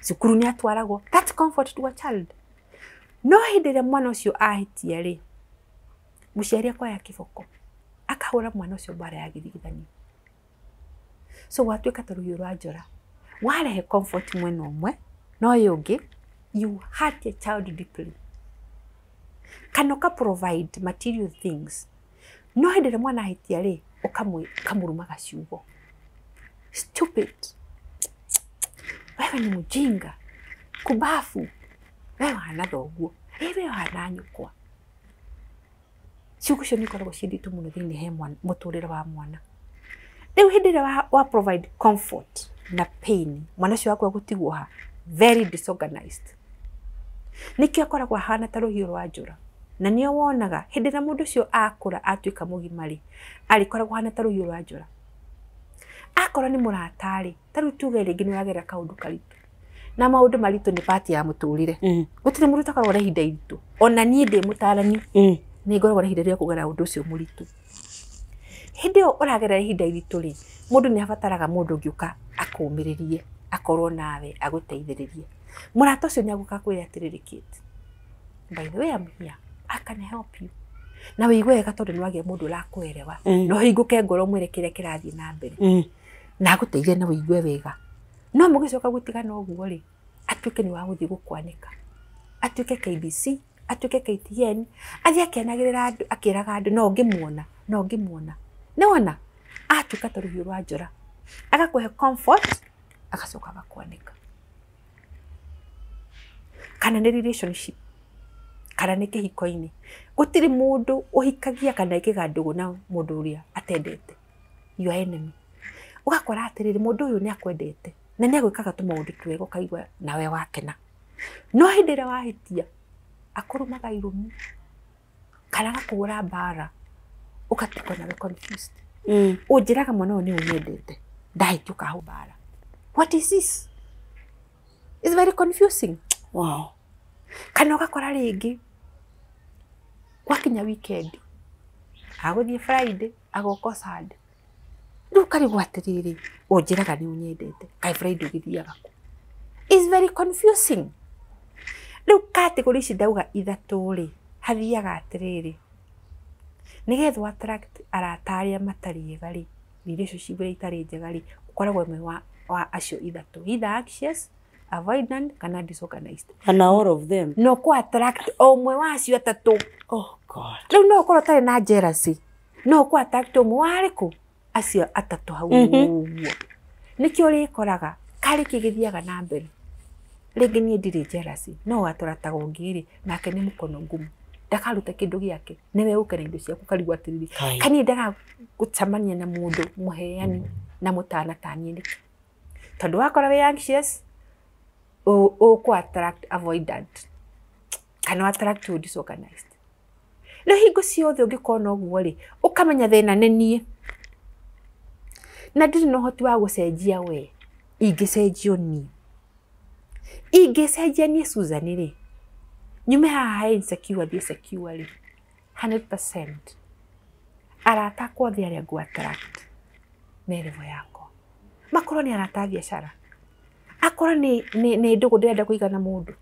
cukuru nĩ atwaragwo. That's comfort to a child. No hĩndĩ ĩrĩa mwana ũcio ahĩtia rĩ, mũciari akoya kĩboko, akahũra mwana ũcio mbara ya gĩthigithanio. So gwatuĩka ta rũhiũ rwa njora. Warehe comfort mwena ũmwe, na ũyũ ũngĩ, you hurt your child deeply. Kana ũka provide material things. No hĩndĩ ĩrĩa mwana ahĩtia rĩ, ũkamũrumaga ciugo. Stupid. Wewe ni mjinga. Kubafu. Wewe hana thoguo. Wewe hana nyũkwa. Ciugo icio nĩ ikoragwo ciĩ nditũ mũno thĩinĩ he mwana, mũtũrĩre wa mwana. Rĩu hĩndĩ ĩrĩa wa provide comfort na pain, mwana ũcio waku agũtigwo ha very disorganized. Nĩkĩo akoragwo ahana ta rũhiũ rwa njora. Na nĩo wonaga hĩndĩ ĩrĩa mũndũ ũcio akũra atuĩka mũgima rĩ, arĩkoragwo ahana ta rũhiũ rwa njora. Akorwo nĩ mũrata rĩ, ta rĩu tuge rĩngĩ nĩ ũragerera kaũndũ karitũ. Na maũndũ maritũ nĩ part ya mũtũrĩre. Gũtirĩ mũndũ ũtakoragwo na ihinda iritũ. Ona niĩ ndĩ mũtaarani, nĩ ngoragwo na ihinda rĩa kũgerera ũndũ ũcio mũritũ. Hĩndĩ ĩyo ũragerera ihinda iritũ rĩ, mũndũ nĩ abataraga mũndũ ũngĩ ũka akũmĩrĩrie, akorwo nawe, agũteithĩrĩrie. Mũrata ũcio nĩ agũka akwĩre atĩrĩrĩ, Kate, by the way I'm here, I can help you. Na wĩigue wega tondũ nĩ wagĩa mũndũ ũrakũerewa. Na ũhingũke ngoro ũmwĩre kĩrĩa kĩrathiĩ na mbere. Na agũteithie na wĩigue wega. No mũgĩcoka gũtigana ũguo rĩ, atuĩke nĩ wa gũthiĩ gũkwanĩka. Atuĩke KBC, atuĩke KTN, athiĩ akĩanagĩrĩra andũ, akĩraga andũ no ũngĩmuona, no ũngĩmuona. Nĩ wona? Atuĩka ta rũhiũ rwa njora. Agakũhe comfort, agacoka agakwanĩka. Kana nĩ relationship, kana nĩ kĩhiko-inĩ. Gũtirĩ mũndũ ũhikagia kana ĩkĩga ndũgũ na mũndũ ũrĩa atendete. Your enemy. Ũgakora atĩrĩrĩ, mũndũ ũyũ nĩ akwendete na nĩ agwĩkaga tũmaũndũ twega ũkaigua nawe wakena. No hĩndĩ ĩrĩa wahĩtia, akũrumaga irumi kana agakũhũra mbara, ũgatigwo nawe confused. Ũnjĩraga mwana ũyũ nĩ ũnyendete, ndahĩtia ũkahũra mbara. What is this? It's very confusing. Wow. Kana ũgakora rĩngĩ gwakinya weekend, agũthiĩ Friday, agoka Sunday. Rĩu ũkarigwo atĩrĩrĩ, ũnjĩraga nĩ ũnyendete, kaĩ Friday ũgĩthiaga kũ? It's very confusing. Rĩu category ici ndauga ithatũ rĩ, hathiaga atĩrĩrĩ, nĩgetha ũ attract arata arĩa matarĩ ega rĩ, relationship iria itarĩ njega rĩ, ũkoragwo ũmwe wa acio ithatũ, either anxious, avoidant kana disorganized. Kana all of them. No kũ attract o ũmwe wa acio atatũ. Oh God. Rĩu no ũkorwo ũtarĩ na jealousy, no ũkũ attract ũmwe wa arĩkũ acio atatũ hau ũguo. Nĩkĩo ũrĩkoraga karĩ kĩ gĩthiaga na mbere. Rĩngĩ niĩ ndirĩ jealousy, no watũrataga ũngĩ rĩ, nake nĩ mũkono ngumu. Ndakaruta kĩndũ gĩake, nĩwe ũke na indo ciaku ũkarigwo atĩrĩrĩ, Kai. kaniĩ ndaga gũcemania na mũndũ mũheani na mũtana ta niĩ nĩkĩ? Tondũ wakora wĩ anxious, ũkũ attract avoidant kana attract you disorganized. Rĩu hingo ciothe ũngĩkona ũguo rĩ, ũkamenya thĩna nĩ niĩ. Na ndirĩ na ũhoti wa gũcenjia we, ingĩcenjio niĩ. Ingĩcenjia niĩ Susan rĩ, nyume haha he insecure thiĩ secure rĩ, 100% arata akwa othe arĩa ngũ attract me level yakwa. Makorwo nĩ arata a biacara, akorwo nĩ ndũgũ ndĩrenda kũiga na mũndũ,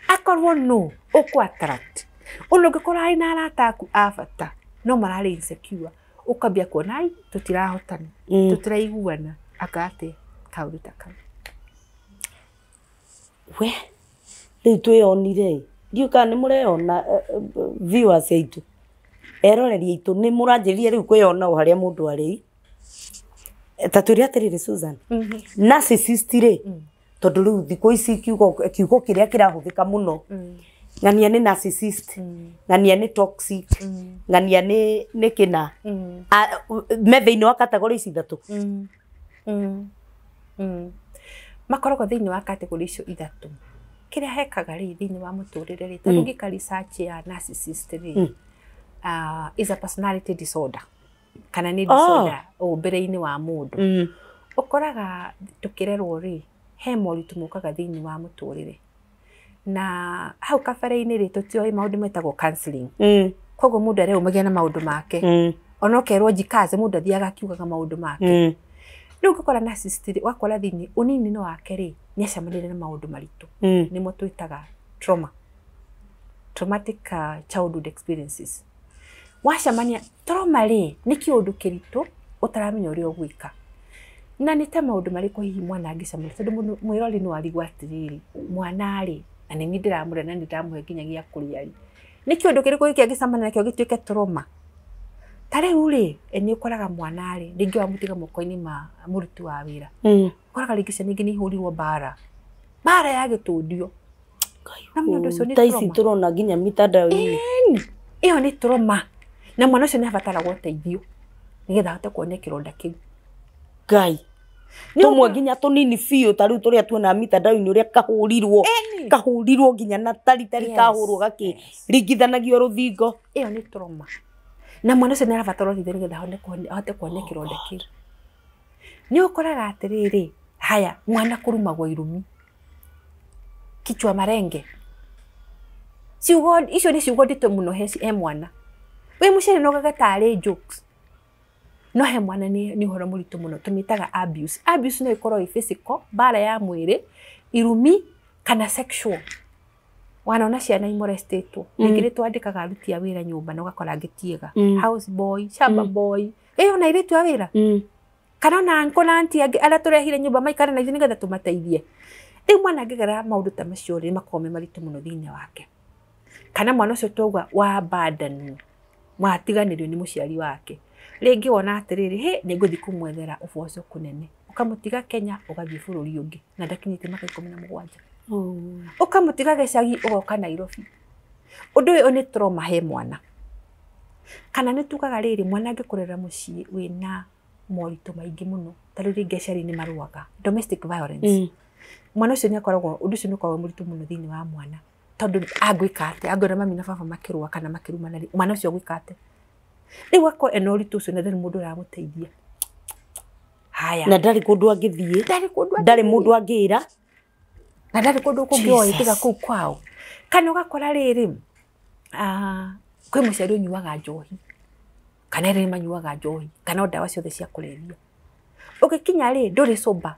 akorwo no ũkũ attract. Ona ũngĩkorwo arĩ na arata aku a bata no mararĩ insecure, ũkambia kuona ai tũtirahotana, tũtiraiguana, anga atĩa kaũndũ ta kau. We, rĩu twĩyonire ndiũĩ kana nĩ mũreyona viewers aitũ, eroreri aitũ nĩ mũranjĩrĩria rĩu kwĩyona o harĩa mũndũ arĩ. Ta twĩre atĩrĩrĩ Susan, narcissist rĩ, tondũ rĩu thikũ ici kiugo kĩrĩa kĩrahũthĩka mũno, ng'ania nĩ narcissist, ng'ania nĩ toxic, ng'ania nĩ kĩna. Me thĩinĩ wa category ici ithatũ. Makoragwo thĩinĩ wa category icio ithatũ. Kĩrĩa hekaga rĩ thĩinĩ wa mũtũrĩre rĩ, tondũ ũngĩka research ya narcissist rĩ, is a personality disorder kana nĩ disorder ũmbĩre-inĩ wa mũndũ. Ũkoraga tũkĩrerwo rĩ, he moritũ mokaga thĩinĩ wa mũtũrĩre, na hau kabere-inĩ rĩ, tũtioĩ maũndũ metagwo counseling. Koguo mũndũ areumagia na maũndũ make, ona ũkerwo njikaze, mũndũ athiaga akiugaga maũndũ make. Rĩu ũngĩkora narcissist rĩ, ũgakora thĩinĩ ũnini-inĩ wake rĩ, nĩ acemanirie na maũndũ maritũ, nĩmo twĩtaga trauma, traumatic childhood experiences. Wacemania trauma rĩ, nĩ kĩũndũ kĩritũ ũtaramenya ũrĩa ũgwĩka. Na nĩ ta maũndũ marĩkũ hihi mwana angĩcemania, tondũ mwĩrori no arigwo atĩrĩrĩ, mwana rĩ, na nĩ niĩ ndĩramũrera na nĩ ndĩramũhe nginya gĩa kũrĩa rĩ, nĩ kĩũndũ kĩrĩkũ gĩkĩ angĩcemania nakĩo gĩtuĩke trauma? Ta rĩu rĩ, nĩ ũkoraga mwana rĩ, rĩngĩ wamũtiga moko-inĩ ma mũruti wa wĩra, ũkoraga rĩngĩ ciana ingĩ nĩ ihũrirwo mbara, mbara ya gĩtũndio. Na mũndũ ũcio nĩ ta ici trauma. tũrona nginya mitandao-inĩ. Ĩyo nĩ trauma, na mwana ũcio nĩ abataraga ũteithio nĩgetha ahote kuonia kĩronda kĩu. Ngai, tũmwe nginya tũnini biũ ta rĩu tũrĩa tuonaga mitandao-inĩ, ũrĩa kahũrirwo, kahũrirwo nginya na taritari, kahũrwo gakĩringithanagio rũthingo. Ĩyo nĩ trauma, na mwana ũcio nĩ arabatara ũteithio nĩgetha ahote kuonia kĩronda kĩu. Nĩ ũkoraga atĩrĩrĩ, haya, mwana kũrumagwo irumi, kichwa marenge, ciugo icio nĩ ciugo nditũ mũno he mwana. Wĩ mũciari no ũgage tarĩ jokes, no he mwana nĩ ũhoro mũritũ mũno. Tũmĩtaga abuse. Abuse no ĩkorwo ĩ physical, mbara ya mwĩrĩ, irumi, kana sexual. Wanona ciana imolestĩtwo, rĩngĩ nĩ twandĩkaga aruti a wĩra nyũmba na ũgakora angĩ tiega, house boy, shamba boy, ĩyo na airĩtu a wĩra, kana ona uncle na auntie angĩ arĩa tũrehire nyũmba maikare na ithuĩ nĩgetha tũmateithie. Rĩu mwana angĩgerera maũndũ ta macio rĩ, makoragwo me maritũ mũno thĩinĩ wake. Kana mwana ũcio twauga wa abandonwo, watiganĩrio nĩ mũciari wake, rĩngĩ wona atĩrĩrĩ, hĩ, nĩ ngũthiĩ kũmwethera ũboco kũnene, ũkamũtiga Kenya ũgathiĩ bũrũri ũngĩ na ndakinyĩtie mĩaka 17, ũkamũtiga gĩcagi ũgoka Nairobi. Ũndũ ũyũ nĩ trauma he mwana. Kana nĩ tugaga rĩrĩ, mwana angĩkũrĩra mũciĩ wĩna moritũ maingĩ mũno, ta rĩu rĩngĩ aciari nĩ marũaga, domestic violence, mwana ũcio nĩ akoragwo, ũndũ ũcio nĩ ũkoragwo mũritũ mũno thĩinĩ wa mwana, tondũ angĩka atĩa angĩona mami na baba makĩrũa kana makĩrumana rĩ, mwana ũcio agwĩka atĩa? Rĩu akorwo ena ũritũ ũcio na ndarĩ mũndũ ũramũteithia. Haya, na ndarĩ kũndũ angĩthiĩ, ndarĩ kũndũ ndarĩ mũndũ angĩra, na ndarĩ kũndũ kũngĩ oĩ tiga kũu kwao. Kana ũgakora rĩrĩ, kwĩ mũciari ũnyuaga njohi, kana erĩ manyuaga njohi, kana o ndawa ciothe cia kũrebia. Ũgĩkinya rĩ, ndũrĩ sober,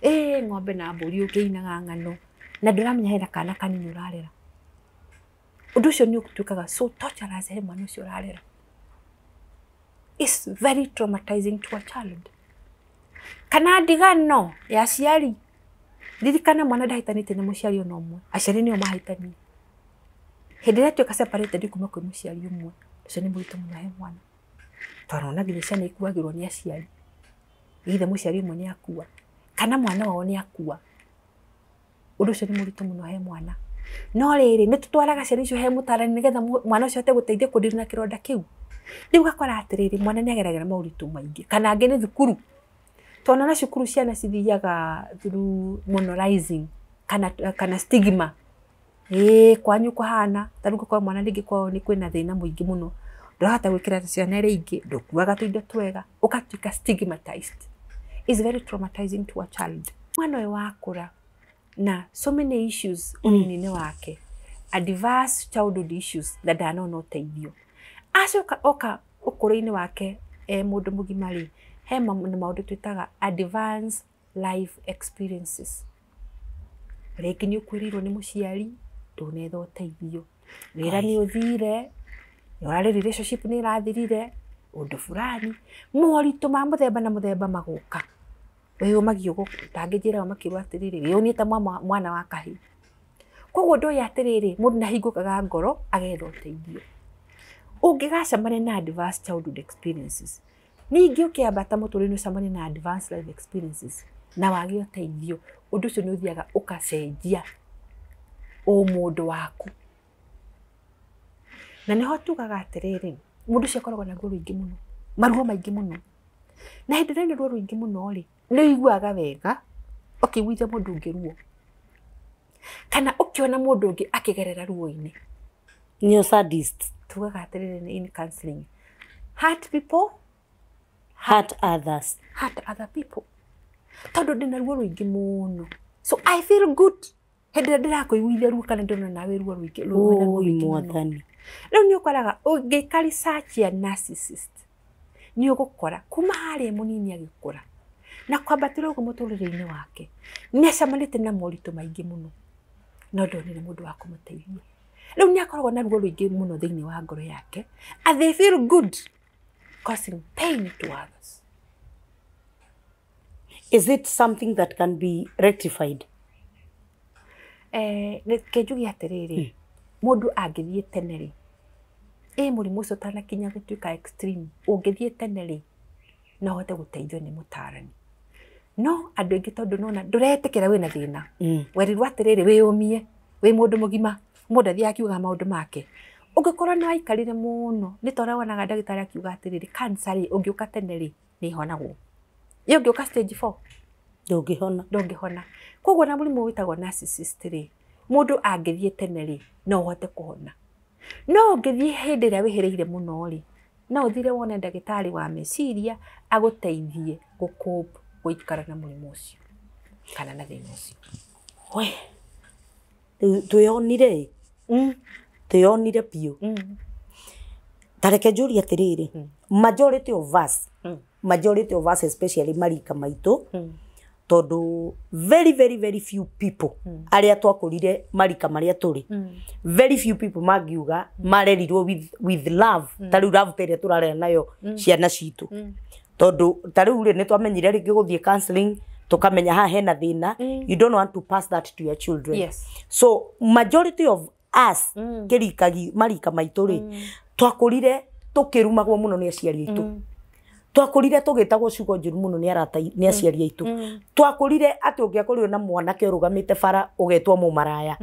ĩ ng'ombe na mbũri ũkĩinaga ng'ano, na ndũramenya hena kana kanini ũrarera. Ũndũ ũcio nĩ ũtuĩkaga so torturous he mwana ũcio ũrarera. It's very traumatizing to a child. Kana ndigano ya aciari, ririkana mwana ndahĩtanĩtie na mũciari ona ũmwe, aciari nĩo mahĩtania. Hĩndĩ ĩrĩa atuĩka separated kuma kwĩ mũciari ũmwe, ũcio nĩ mũritũ mũno he mwana, tondũ ona nginya ciana ikuagĩrwo nĩ aciari, either mũciari ũmwe nĩ akua kana mwana wao nĩ akua. Ũndũ ũcio nĩ mũritũ mũno he mwana. No rĩrĩ, nĩ tũtwaraga ciana icio he mũtarani nĩgetha mwana ũcio ahote gũteithio kũdeal na kĩronda kĩu. Rĩu ũgakora atĩrĩrĩ, mwana nĩ ageragĩra moritũ maingĩ, kana angĩ nĩ thukuru. Twana na cukuru ciana cithiaga through moralizing kana stigma. Ĩĩ kwanyu kũhana ta rĩu ũgakora mwana rĩngĩ kwao nĩ kwĩna thĩna mũingĩ mũno, ndũrahota gwĩkĩra ciana iria ingĩ, ndũkuaga tũindo twega, ũgatuĩka stigmatized. It's very traumatizing to a child. Mwana ũyũ wakũra na so many issues ũnini-inĩ wake, adverse childhood issues, na ndanona ũteithio, acoka oka ũkũrũ-inĩ wake e mũndũ mũgima rĩ, he maũndũ twĩtaga advanced life experiences. Rĩngĩ nĩ ũkuĩrĩirwo nĩ mũciari, ndũnetha ũteithio, wĩra nĩ ũthire, ũrarĩ relationship nĩ ĩrathirire, ũndũ fulani, moritũ ma mũthemba na mũthemba magoka. Wĩyũmagia ũguo, ndangĩnjĩra makĩrwo atĩrĩrĩ, wĩyũnie ta mwana wa kahĩĩ. Koguo ũndũ ũyũ atĩrĩrĩ, mũndũ nĩ ahingũkaga ngoro agetha ũteithio. Ũngĩgacemania na adverse childhood experiences, ningĩ ũkĩambata mũtũrĩre-inĩ ũcemanie na advanced life experiences na wage ũteithio, ũndũ ũcio nĩ ũthiaga ũgacenjia ũmũndũ waku. Na nĩho tugaga atĩrĩrĩ, mũndũ ũcio akoragwo na ruo rũingĩ mũno, maruo maingĩ mũno. Na hĩndĩ ĩrĩa wĩna ruo rũingĩ mũno rĩ, nĩ ũiguaga wega Ũkĩiguithia mũndũ ũngĩ ruo kana ũkĩona mũndũ ũngĩ akĩgerera ruo-inĩ. Nĩo sadist. Tugaga atĩrĩrĩ in counseling, hurt people hurt others. Hurt other people. Tondũ ndĩna ruo rũingĩ mũno, so I feel good hĩndĩ ĩrĩa ndĩrakũiguithia ruo kana ndĩrona nawe ruo rũingĩ, ruo Oi rũingĩ mũno. Mwathani. Rĩu nĩ ũkoraga ũngĩka research ya narcissist, nĩ ũgũkora kuma harĩa mũnini agĩkũra na kwambatĩra ũguo mũtũrĩre-inĩ wake nĩ acemanĩtie na moritũ maingĩ mũno, no ndonire mũndũ wa kũmũteithia. Rĩu nĩ akoragwo na ruo rũingĩ mũno thĩinĩ wa ngoro yake, and they feel good causing pain to others. Is it something that can be rectified? Reke njuge atĩrĩrĩ, mũndũ angĩthiĩ tene rĩ, ĩ mũrimũ ũcio ũtanakinya gũtuĩka extreme, ũngĩthiĩ tene rĩ, no ũhote gũteithio nĩ mũtaarani. No andũ aingĩ tondũ nona ndũretĩkĩra wĩna thĩna, werirwo atĩrĩrĩ, wĩyũmie, wĩ mũndũ mũgima, mũndũ athiaga akiugaga maũndũ make. Ũngĩkorwo nĩ waikarire mũno, nĩ ta ũrĩa wonaga ndagĩtarĩ akiuga atĩrĩrĩ, cancer rĩ, ũngĩũka tene rĩ, nĩ ĩhonagwo. Ĩ ũngĩũka stage 4 Ndũngĩhona. Ndũngĩhona. Koguo na mũrimũ wĩtagwo narcissist rĩ, mũndũ angĩthiĩ tene rĩ, no ũhote kũhona. No ũngĩthiĩ hĩndĩ ĩrĩa wĩhĩrĩire mũno rĩ, no ũthire wone ndagĩtarĩ wa meciria agũteithie gũ-cope, gũikara na mũrimũ ũcio kana na thĩna ũcio. We rĩu twĩonire, twĩonire biũ. Ta reke njũrie atĩrĩrĩ, majority of us, majority of us, especially marika maitũ, tondũ very very very few people arĩa twakũrire marika marĩa tũrĩ, very few people mangiuga marerirwo with love, ta rĩu love ta ĩrĩa tũrarera nayo ciana citũ. Tondũ ta rĩu rĩ, nĩ twamenyire rĩngĩ gũthiĩ counseling, tũkamenya haha hena thĩna. You don't want to pass that to your children. So majority of us, kĩrika marika maitũ rĩ, twakũrire tũkĩrumagwo mũno nĩ aciari aitũ, twakũrire tũgĩtagwo ciugo njũru mũno nĩ arata, nĩ aciari aitũ. Twakũrire atĩ ũngĩakorirwo na mwanake ũrũgamĩte bara ũgetwo mũmaraya.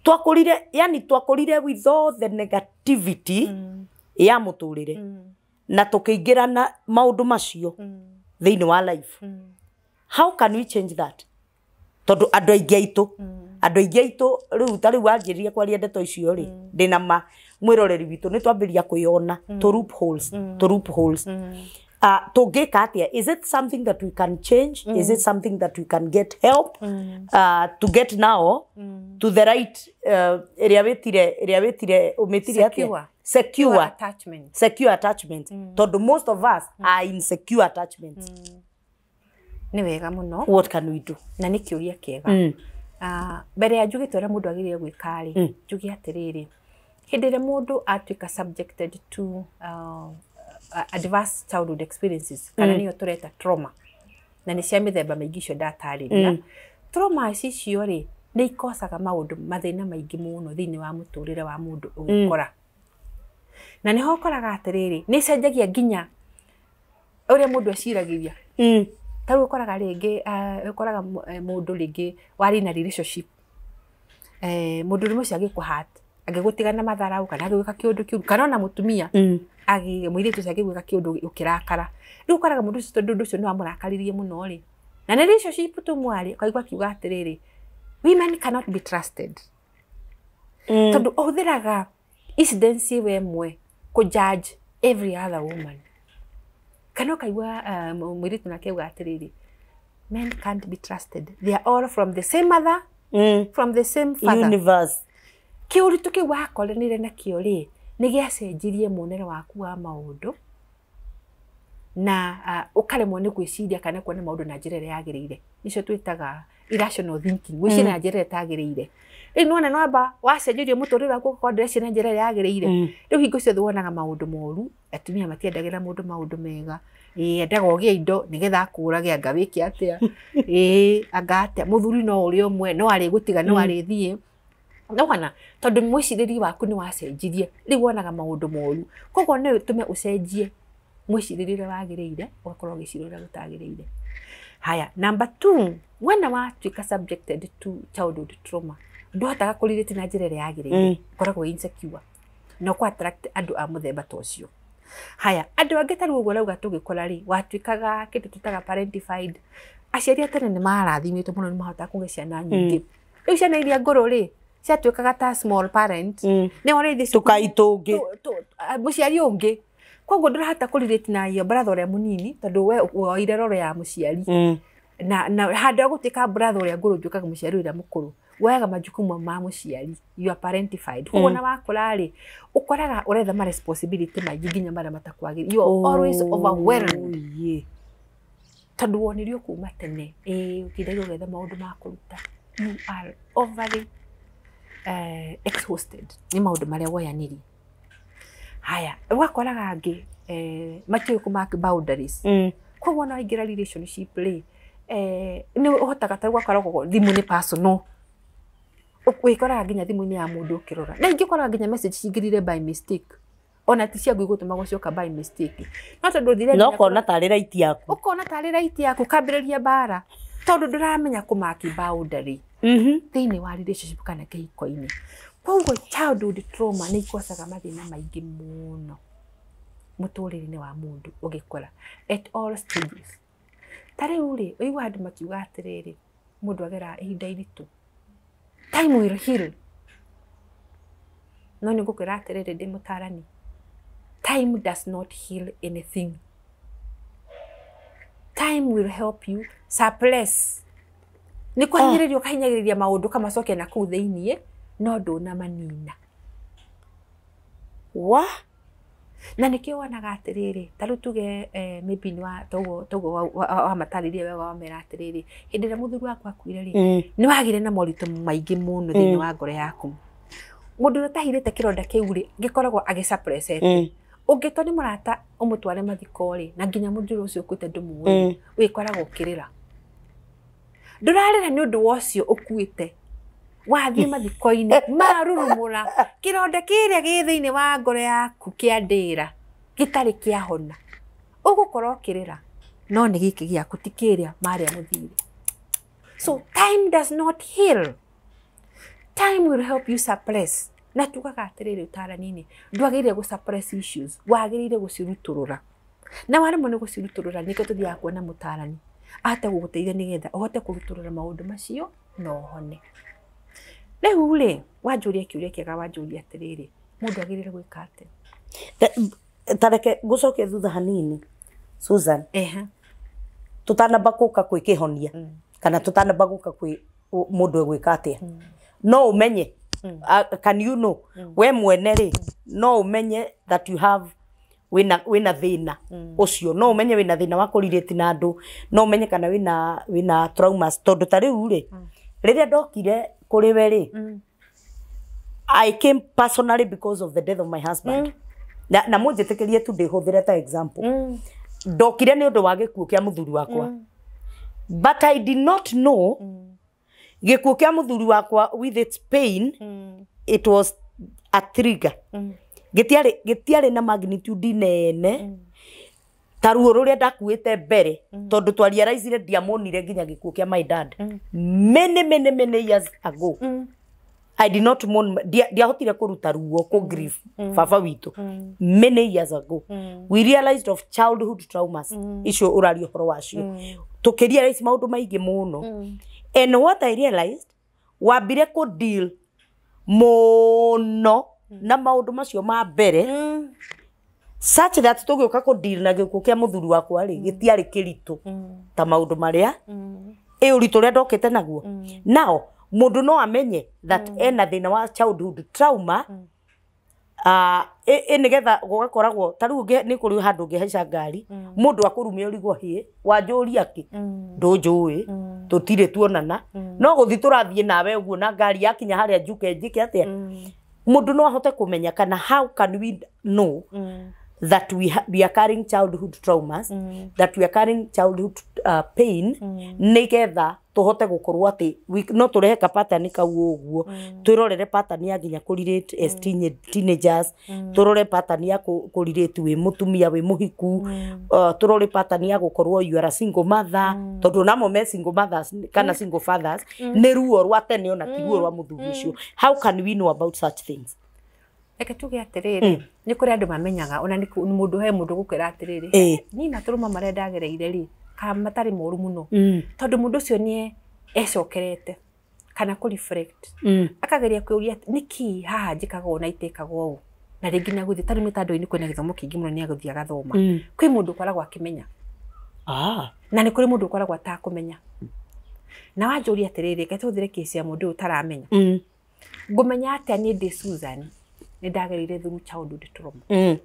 Twakũrire, yani twakũrire with all the negativity ya mũtũrĩre na tũkĩingĩra na maũndũ macio thĩinĩ wa life. How can we change that? Tondũ andũ aingĩ aitũ rĩu, ta rĩu wanjĩrĩria kwaria ndeto icio rĩ, ndĩna ma mwĩroreri witũ nĩ twambĩrĩria kwĩyona tũ loopholes, tũ loopholes. Tũngĩka atĩa? Is it something that we can change? Is it something that we can get help to get now to the right ĩrĩa wĩtire ũmĩtire atĩa? Secure. Secure attachment. Secure attachment, tondũ most of us are in secure attachments. Nĩ wega mũno. What can we do? Na nĩ kĩũria kĩega. Ah, mbere ya njugĩte ũrĩa mũndũ agĩrĩire gwĩka rĩ, njuge atĩrĩrĩ, hĩndĩ ĩrĩa mũndũ atuĩka subjected to adverse childhood experiences, kana nĩyo tũreta trauma, na nĩ cia mĩthemba mĩingĩ icio ndatarĩria, trauma icio rĩ, nĩ ikocaga maũndũ mathĩna maingĩ mũno thĩinĩ wa mũtũrĩre wa mũndũ ũgĩkora. Na nĩho ũkoraga atĩrĩrĩ, nĩ icenjagia nginya ũrĩa mũndũ eciragĩria. Ta rĩu ũkoraga rĩngĩ, ũkoraga mũndũ rĩngĩ warĩ na relationship, mũndũ ũmwe ũcio agĩkũ-hurt, agĩgũtiga na matharau kana agĩgwĩka kĩũndũ kĩũru, kana ona mũtumia mũirĩtu ũcio agĩgwĩka kĩũndũ ũkĩrakara. Rĩu ũkoraga mũndũ ũcio, tondũ ũndũ ũcio nĩ wamũrakaririe mũno rĩ, na nĩ relationship tu mwarĩ, ũkaigua akiuga atĩrĩrĩ, "Women cannot be trusted." Tondũ ũhũthĩraga incidence ĩyo ĩmwe kũ judge every other woman. Kana ũkaigua mũirĩtu nake auga atĩrĩrĩ, "Men can't be trusted, they are all from the same mother, from the same father." Universe. Kĩũritũ kĩu wakoranire nakĩo rĩ, nĩ gĩacenjirie muonere waku wa maũndũ na ũkaremwo nĩ gwĩciria kana kuona maũndũ na njĩra ĩrĩa yagĩrĩire. Nĩcio twĩtaga irrational thinking, gwĩciria na njĩra ĩrĩa ĩtagĩrĩire. Rĩu nĩwona nĩwamba wacenjerio mũtũrĩre waku, ũgakorwo ndũreciria na njĩra ĩrĩa yagĩrĩire. Rĩu hingo ciothe wonaga maũndũ moru. Atumia matiendagĩra mũndũ maũndũ mega. Ĩĩ, endaga ũgĩe indo nĩgetha akũrage, anga wĩke atĩa, ĩĩ, anga atĩa. Mũthuri no ũrĩa ũmwe, no arĩgũtiga, no arĩthiĩ. Nĩwona, tondũ mwĩcirĩrie waku nĩ wacenjirie, rĩu wonaga maũndũ moru. Koguo no ĩtũme ũcenjie mwĩcirĩrie ũrĩa wagĩrĩire, ũgakorwo ũgĩciria ũrĩa gũtagĩrĩire. Haya, number two, wona watuĩka subjected to childhood trauma, ndũhotaga kũrelate na njĩra ĩrĩa yagĩrĩire. Ũkoragwo wĩ insecure na ũkũ attract andũ a mũthemba ta ũcio. Haya, andũ angĩ ta rĩu ũguo ũrauga tũgĩkũra rĩ, watuĩkaga kĩndũ twĩtaga parentified. Aciari a tene nĩ marathimĩtwo mũno, nĩ mahotaga kũgĩa ciana nyingĩ. Rĩu ciana iria ngũrũ rĩ, ciatuĩkaga ta small parent, nĩ ũrĩithi Tũkai tũngĩ. Mũciari ũngĩ, koguo ndũrahota kũrelate na your brother ũrĩa mũnini, tondũ we woire roro ya mũciari. Na handũ ha gũtuĩka brother ũrĩa ngũrũ, ũtuĩkaga mũciari ũrĩa mũkũrũ, woyaga majukumu ma mũciari, you are parentified. Koguo na wakũra rĩ, ũkoraga ũretha ma responsibility maingĩ nginya marĩa matakwagĩrĩire. You are always overwhelmed, tondũ wonirio kuma tene ĩĩ ũtindagia ũgetha maũndũ ma kũruta. You are overly exhausted nĩ maũndũ marĩa woyanirie. Haya, ũgakoraga angĩ matiũĩ kũ mark boundaries. Koguo ona waingĩra relationship rĩ, nĩ ũhotaga, ta rĩu ũgakoragwo thimũ nĩ personal. Wĩkoraga nginya thimũ-inĩ ya mũndũ ũkĩrora, na ingĩ ũkoraga nginya message cingĩrire by mistake, ona ti ciaku igũtũmagwo, cioka by mistake, no tondũ ũthire Na ũkona tarĩ right yaku. Ũkona tarĩ right yaku, kambĩrĩria mbara, tondũ ndũramenya kũmark boundary thĩinĩ wa relationship kana kĩhiko-inĩ. Koguo childhood trauma nĩ ikocaga mathĩna maingĩ mũno mũtũrĩre-inĩ wa mũndũ ũgĩkũra at all stages. Ta rĩu rĩ, ũiguaga andũ makiuga atĩrĩrĩ, mũndũ agera ihinda iritũ, time will heal. No nĩ ngũkwĩra atĩrĩrĩ, ndĩ mũtarani, time does not heal anything. Time will help you suppress, nĩ kũhinyĩrĩria, ũkahinyagĩrĩria maũndũ kamacokia na kũu thĩiniĩ, no ndũnamanina. Wa Na nĩkĩo wonaga atĩrĩrĩ, ta rĩu tuge maybe nĩ wa toguo wamatarĩria wega, wamera atĩrĩrĩ, hĩndĩ ĩrĩa mũthuri waku akuire rĩ, nĩ wagĩire na moritũ maingĩ mũno thĩinĩ wa ngoro yaku. Mũndũ ũrĩa ũtahirĩte kĩronda kĩu rĩ, gĩkoragwo agĩsuppressete. Ũngĩtwo nĩ mũrata ũmũtware mathiko rĩ, na nginya mũndũ ũcio ũkuĩte ndũmũĩ, wĩkoraga ũkĩrĩra. Ndũrarĩra nĩ ũndũ wa ũcio ũkuĩte, wathiĩ mathiko-inĩ marurumũra kĩronda kĩrĩa gĩ thĩinĩ wa ngoro yaku kĩa ndĩra gĩtarĩ kĩahona, ũgũkorwo ũkĩrĩra, no nĩ gĩkĩ gĩaku, ti kĩrĩa marĩa mũthire. So time does not heal. Time will help you suppress. Na tugaga atĩrĩrĩ, ũtarani-inĩ, ndwagĩrĩire gũ suppress issues, wagĩrĩire gũcirutũrũra, na waremwo nĩ gũcirutũrũra, nĩkĩo tũthiaga kuona mũtarani ahote gũgũteithia nĩgetha ũhote kũrutũrũra maũndũ macio na ũhone. Rĩu rĩ, wanjũria kĩũria kĩega, wanjũria atĩrĩrĩ, mũndũ agĩrĩire gwĩka atĩa? Ta reke ngũcokie thutha hanini, Susan. Ehe. Tũtanamba gũka kwĩ kĩhonia kana tũtanamba gũka kwĩ mũndũ egwĩka atĩa, no ũmenye, can you know, we mwene rĩ, no ũmenye that you have wĩna thĩna ũcio? No ũmenye wĩna thĩna wa kũrelate na andũ? No ũmenye kana wĩna traumas? Tondũ ta rĩu rĩ, rĩrĩa ndokire kũrĩ we rĩ, I came personally because of the death of my husband. Na mũnjĩtĩkĩrie tu ndĩhũthĩre ta example. Ndokire nĩ ũndũ wa gĩkuũ kĩa mũthuri wakwa. But I did not know gĩkuũ kĩa mũthuri wakwa with its pain, it was a trigger. Gĩtiarĩ na magnitude nene ta ruo rũrĩa ndakuĩte mbere, tondũ twarealizire ndiamonire nginya gĩkuũ kĩa my dad many, many, many years ago. I did not mourn, ndiahotire kũruta ruo, kũ grief baba witũ many years ago. We realized of childhood traumas icio ũraria ũhoro wacio, tũkĩrealize maũndũ maingĩ mũno. And what I realized, wambire kũ deal mũno na maũndũ macio ma mbere such that tũgĩũka kũ deal na gĩkuũ kĩa mũthuri wakwa rĩ, gĩtiarĩ kĩritũ ta maũndũ marĩa ĩ ũritũ ũrĩa ndokĩte naguo. Now mũndũ no amenye that ena thĩna wa childhood trauma, ĩ nĩgetha gũgakoragwo ta rĩu nĩ kũrĩ handũ ũngĩhaica ngari, mũndũ akũrume, ũrigwo, hĩ, wanjũria kĩ? Ndũnjũĩ, tũtirĩ tuonana, no gũthiĩ tũrathiĩ nawe ũguo na ngari, yakinya harĩa njuke njĩke atĩa? Mũndũ no ahote kũmenya kana how can we know that we are carrying childhood traumas, that we are carrying childhood pain, nĩgetha tũhote gũkorwo atĩ no tũrehe ka pattern kau ũguo, twĩrorere pattern ya nginya kũ relate as teenagers, tũrore pattern ya kũ relate wĩ mũtumia wĩ mũhiku, tũrore pattern ya gũkorwo you are a single mother, tondũ namo me single mothers kana single fathers nĩ ruo rwa tene, ona ti ruo rwa mũthuri ũcio. How can we know about such things? Reke tuge atĩrĩrĩ, nĩ kũrĩ andũ mamenyaga, ona nĩ mũndũ, he mũndũ gũkwĩra atĩrĩrĩ, niĩ na tũrũma marĩa ndagereire rĩ, Ka matarĩ moru mũno. Tondũ mũndũ ũcio nĩ ecokerete kana kũ reflect. Akageria kwĩũria nĩkĩ haha njĩkaga ũũ na itĩkaga ũũ. Na rĩngĩ nĩ agũthiĩ tarĩu mĩtandao-inĩ kwĩna gĩthomo kĩingĩ mũno nĩ agũthiĩ agathoma. Kwĩ mũndũ ũkoragwo akĩmenya. Na nĩ kũrĩ mũndũ ũkoragwo atakũmenya. Na wanjũria atĩrĩrĩ, reke tũhũthĩre kesi ya mũndũ ũyũ ũtaramenya. Ngũmenya atĩa niĩ ndĩ Susan nĩ ndagereire through childhood trauma.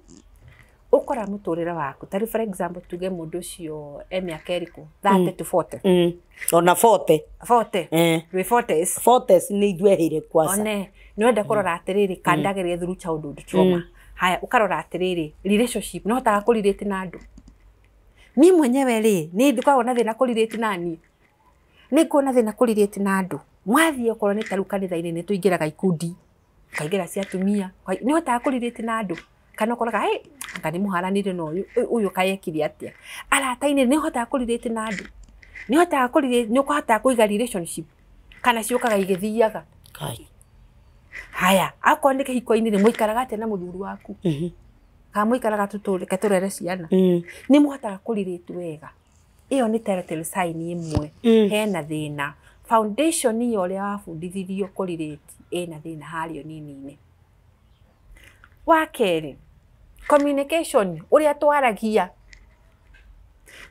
Ũkora mũtũrĩre waku tarĩu for example tuge mũndũ ũcio e mĩaka ĩrĩkũ 30 to 40. Ona 40. 40. Rwĩ 40s. 40s nĩ ithueheire kwaca. One nĩ wenda kũrora atĩrĩrĩ kana ndagereire through childhood trauma. Haya ũkarora atĩrĩrĩ relationship no hotaga kũrelate na andũ. Niĩ mwenyewe rĩ nĩ ngoragwo na thĩna kũrelate na niĩ. Nĩ nguona thĩna kũrelate na andũ. Mwathiĩ okorwo nĩ tarĩu kanitha-inĩ nĩ tũingĩraga ikundi ũkaingĩra cia atumia nĩ ũhotaga kũrelate na andũ kana ũkoraga hey, anga nĩ mũharanire na ũyũ ũyũ kayekire atĩa. Arata-inĩ nĩ ũhotaga kũrelate na andũ. Nĩ ũhotaga kũrelate, nĩ ũhotaga kũiga relationship kana ciũkaga igĩthiaga. Haya akorwo nĩ kĩhiko-inĩ rĩ mũikaraga atĩa na mũthuri waku. Kana mũikaraga reke tũrere ciana. Nĩ mũhotaga kũrelate wega. Ĩyo nĩ telltale sign ĩmwe. Hena thĩna. Foundation ya ũrĩa wabundithirio kũrelate ĩna thĩna harĩa ũnini-inĩ. Wa kerĩ, communication ũrĩa twaragia.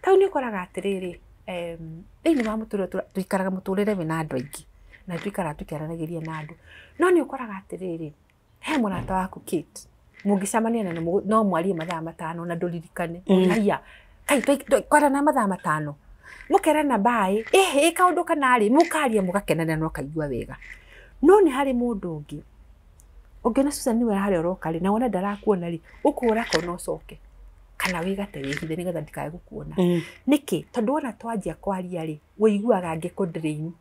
Tarĩu nĩ ũkoraga atĩrĩrĩ, thĩinĩ wa mũtũrĩre tũikaraga mũtũrĩre wĩna andũ aingĩ na tũikaraga tũkĩaranagĩria na andũ. No nĩ ũkoraga atĩrĩrĩ, he mũrata waku Kate, mũngĩcemania na no mwarie mathaa 5 na ndũririkane. Haiya, kai twarana mathaa 5. Mũkerana bye, ĩhĩ kaũndũ kana rĩ, mũkaria mũgakenanĩra na ũkaigua wega. No nĩ harĩ mũndũ ũngĩ ũngĩona Susan nĩwe harĩa ũroka rĩ, na wona ndarakuona rĩ, ũkũra kona ũcoke kana wĩgate wĩhithe nĩgetha ndikae gũkuona. Nĩkĩ? Tondũ wona twanjia kwaria rĩ, ũiguaga ngĩkũ drain.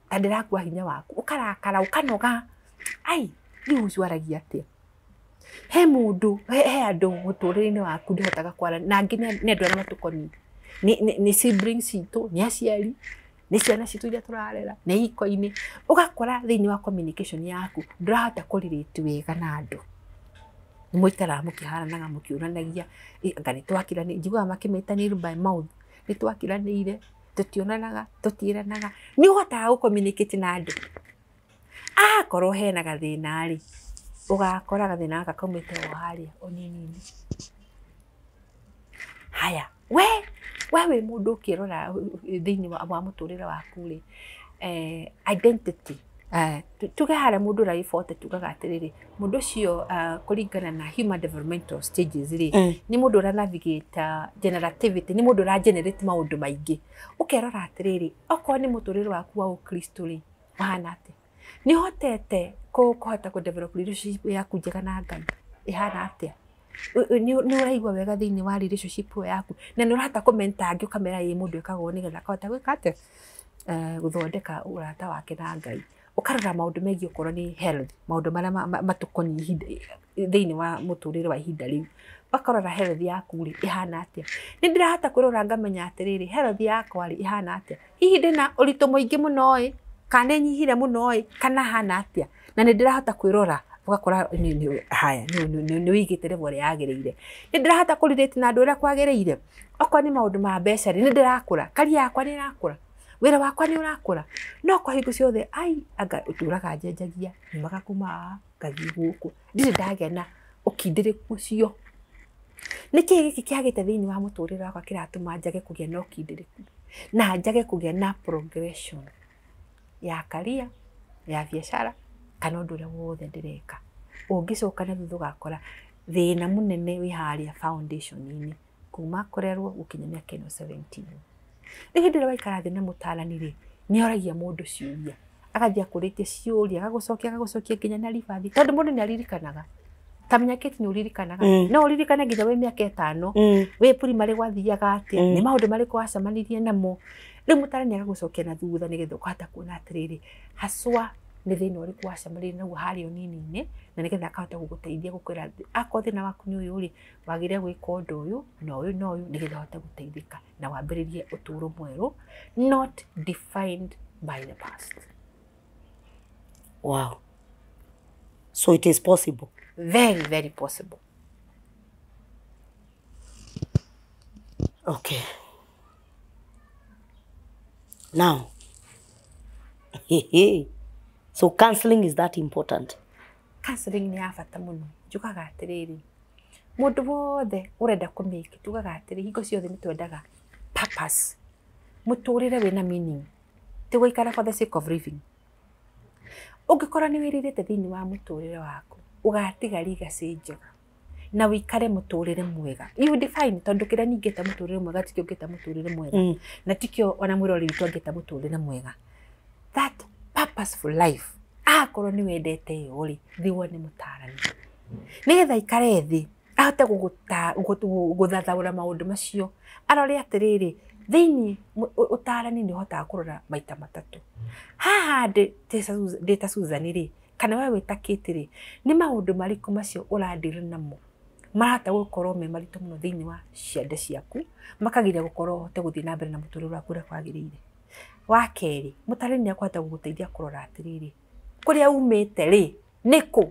Ta ndĩrakua hinya waku, ũkarakara, ũkanoga. Ai, rĩu ũcio aragia atĩa? He mũndũ, he andũ mũtũrĩre-inĩ waku ndũhotaga kwaria na angĩ nĩ andũ arĩa matũkoniĩ. Nĩ siblings citũ, nĩ aciari, nĩ ciana citũ iria tũrarera, nĩ iko-inĩ. Ũgakora thĩinĩ wa communication yaku ndũrahota kũrelate wega na andũ. Nĩ mũikaraga mũkĩharanaga mũkĩũranagia, anga nĩ twakiranĩire, njiguaga makĩmĩta nil by mouth, nĩ twakiranĩire, tũtionanaga, tũtiĩranaga. Nĩ ũhotaga gũ-communicate na andũ. Akorwo hena gathĩna rĩ, ũgakora gathĩna gaka kaumĩte o harĩa ũnini-inĩ. Haya, we wĩ mũndũ ũkĩrora thĩinĩ wa mũtũrĩre waku rĩ, identity. Tuge harĩa mũndũ ũrĩa wĩ 40 tugaga atĩrĩrĩ, mũndũ ũcio kũringana na human developmental stages rĩ, nĩ mũndũ ũra navigate generativity, nĩ mũndũ ũra generate maũndũ maingĩ. Ũkerora atĩrĩrĩ, okorwo nĩ mũtũrĩre waku wa ũkristo rĩ, ũhana atĩa? Nĩ ũhotete kũhota kũ develop relationship yaku njega na Ngai ĩhana atĩa? Nĩ ũraigua wega thĩinĩ wa relationship ĩyo yaku na nĩ ũrahota kũmenta angĩ ũkamera ĩ mũndũ ekaga ũũ nĩgetha akahota gwĩka atĩa? Gũthondeka ũrata wake na Ngai. Ũkarora maũndũ megiĩ okorwo nĩ health, maũndũ marĩa matũkoniĩ thĩinĩ wa mũtũrĩre wa ihinda rĩu. Ũkarora health yaku rĩ ĩhana atĩa? Nĩ ndĩrahota kwĩrora ngamenya atĩrĩrĩ, health yakwa rĩ ĩhana atĩa? Hihi ndĩna ũritũ mũingĩ mũno ĩ, kana nĩ nyihire mũno ĩ, kana hana atĩa? Na nĩ ndĩrahota kwĩrora ũgakora haya nĩ ũigĩte level ĩrĩa yagĩrĩire. Nĩ ndĩrahota kũrelate na andũ ũrĩa kwagĩrĩire. Okorwo nĩ maũndũ ma mbeca rĩ, nĩ ndĩrakũra, career yakwa nĩ ĩrakũra, wĩra wakwa nĩ ũrakũra. No kwa hingo ciothe ai anga ũtũraga njenjagia, nyumaga kuma haha ngathiĩ gũkũ, ndirĩ ndagĩa na ũkindĩrĩku ũcio. Nĩkĩĩ gĩkĩ kĩagĩte thĩinĩ wa mũtũrĩre wakwa kĩratũma njage kũgĩa na ũkindĩrĩku na njage kũgĩa na progression ya career, ya biacara kana ũndũ ũrĩa wothe ndĩreka. Ũngĩcoka na thutha ũgakora thĩna mũnene wĩ harĩa foundation-inĩ kuma kũrerwo gũkinya mĩaka ĩno 17. Rĩu hĩndĩ ĩrĩa waikara thĩ na mũtarani rĩ, nĩ oragia mũndũ ciũria, agathiĩ akũrĩtie ciũria, agagũcokia agagũcokia nginya na ribathi, tondũ mũndũ nĩ aririkanaga. Ta menya Kate nĩ ũririkanaga. No ũririkane nginya wĩ mĩaka 5, wĩ primary gwathiaga atĩa, nĩ maũndũ marĩkũ wacemanirie namo. Rĩu mũtarani agagũcokia na thutha nĩgetha ũkahota kuona atĩrĩrĩ, haswa nĩ thĩna ũrĩkũ wacemanirie naguo harĩa ũnini-inĩ, na nĩgetha akahota gũgũteithia gũkwĩra akorwo thĩna waku nĩ ũyũ rĩ, wagĩrĩire gwĩka ũndũ ũyũ na ũyũ na ũyũ nĩgetha ũhote gũteithĩka na wambĩrĩrie ũtũũro mwerũ, not defined by the past. Wow. So it is possible. Very, very possible. Okay. Now, so counseling is that important. Counseling nĩ ya bata mũno. Njugaga atĩrĩrĩ, mũndũ wothe ũrenda kũmĩke, tugaga atĩrĩ, hingo ciothe nĩ twendaga purpose, mũtũrĩre wĩna meaning, ti gũikara for the sake of living. Ũngĩkorwo nĩ wĩrirĩte thĩinĩ wa mũtũrĩre waku, ũgatiga legacy njega na wĩikare mũtũrĩre mwega. You define, tondũ kĩrĩa ningĩta mũtũrĩre mwega tikĩo ngĩta mũtũrĩre mwega, na tikĩo ona mwĩroreri witũ angĩta mũtũrĩre mwega. That purposeful life, akorwo nĩ wendete ĩyo rĩ, thiĩ wone mũtaarani nĩgetha aikare thĩ ahote gũthathaũra maũndũ macio, arore atĩrĩrĩ, thĩinĩ ũtaarani nĩ ũhotaga kũrora maita matatũ. Haha ndĩ ta Susan rĩ, kana we wĩ ta Kate rĩ, nĩ maũndũ marĩkũ macio ũrandĩra namo marahota gũkorwo me maritũ mũno thĩinĩ wa ciande ciaku, makagiria gũkorwo ũhote gũthiĩ na mbere na mũtũrĩre waku ũrĩa kwagĩrĩire. Wa kerĩ, mũtaarani nĩ akũhota gũgũteithia kũrora atĩrĩrĩ, kũrĩa umĩte rĩ nĩkũ,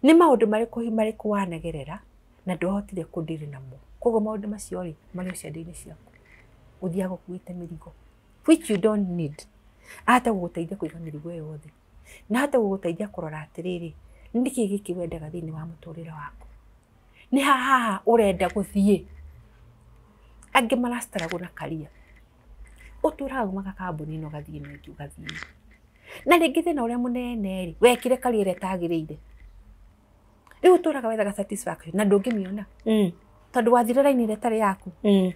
nĩ maũndũ marĩkũ wanagerera na ndwahotire kũndiri namo. Koguo maũndũ macio rĩ, marĩ o ciande-inĩ ciaku, ũthiaga ũkuĩte mĩrigo which you don't need. Ahota gũgũteithia kũiga mĩrigo ĩyo yothe, na ahote gũgũteithia kũrora atĩrĩrĩ, nĩkĩ gĩkĩ wendaga thĩinĩ wa mũtũrĩre waku, nĩ haha ũrenda gũthiĩ. Angĩ marastruggle na career, ũtũraga umaga kambuni ĩno ũgathiĩ ĩno ĩngĩ ũgathiĩ, na rĩngĩ thĩna ũrĩa mũnene rĩ, wekire career ĩrĩa ĩtagĩrĩire. Rĩu ũtũraga wethaga satisfaction na ndũngĩmĩona, tondũ wathire raini ĩrĩa ĩtarĩ yaku.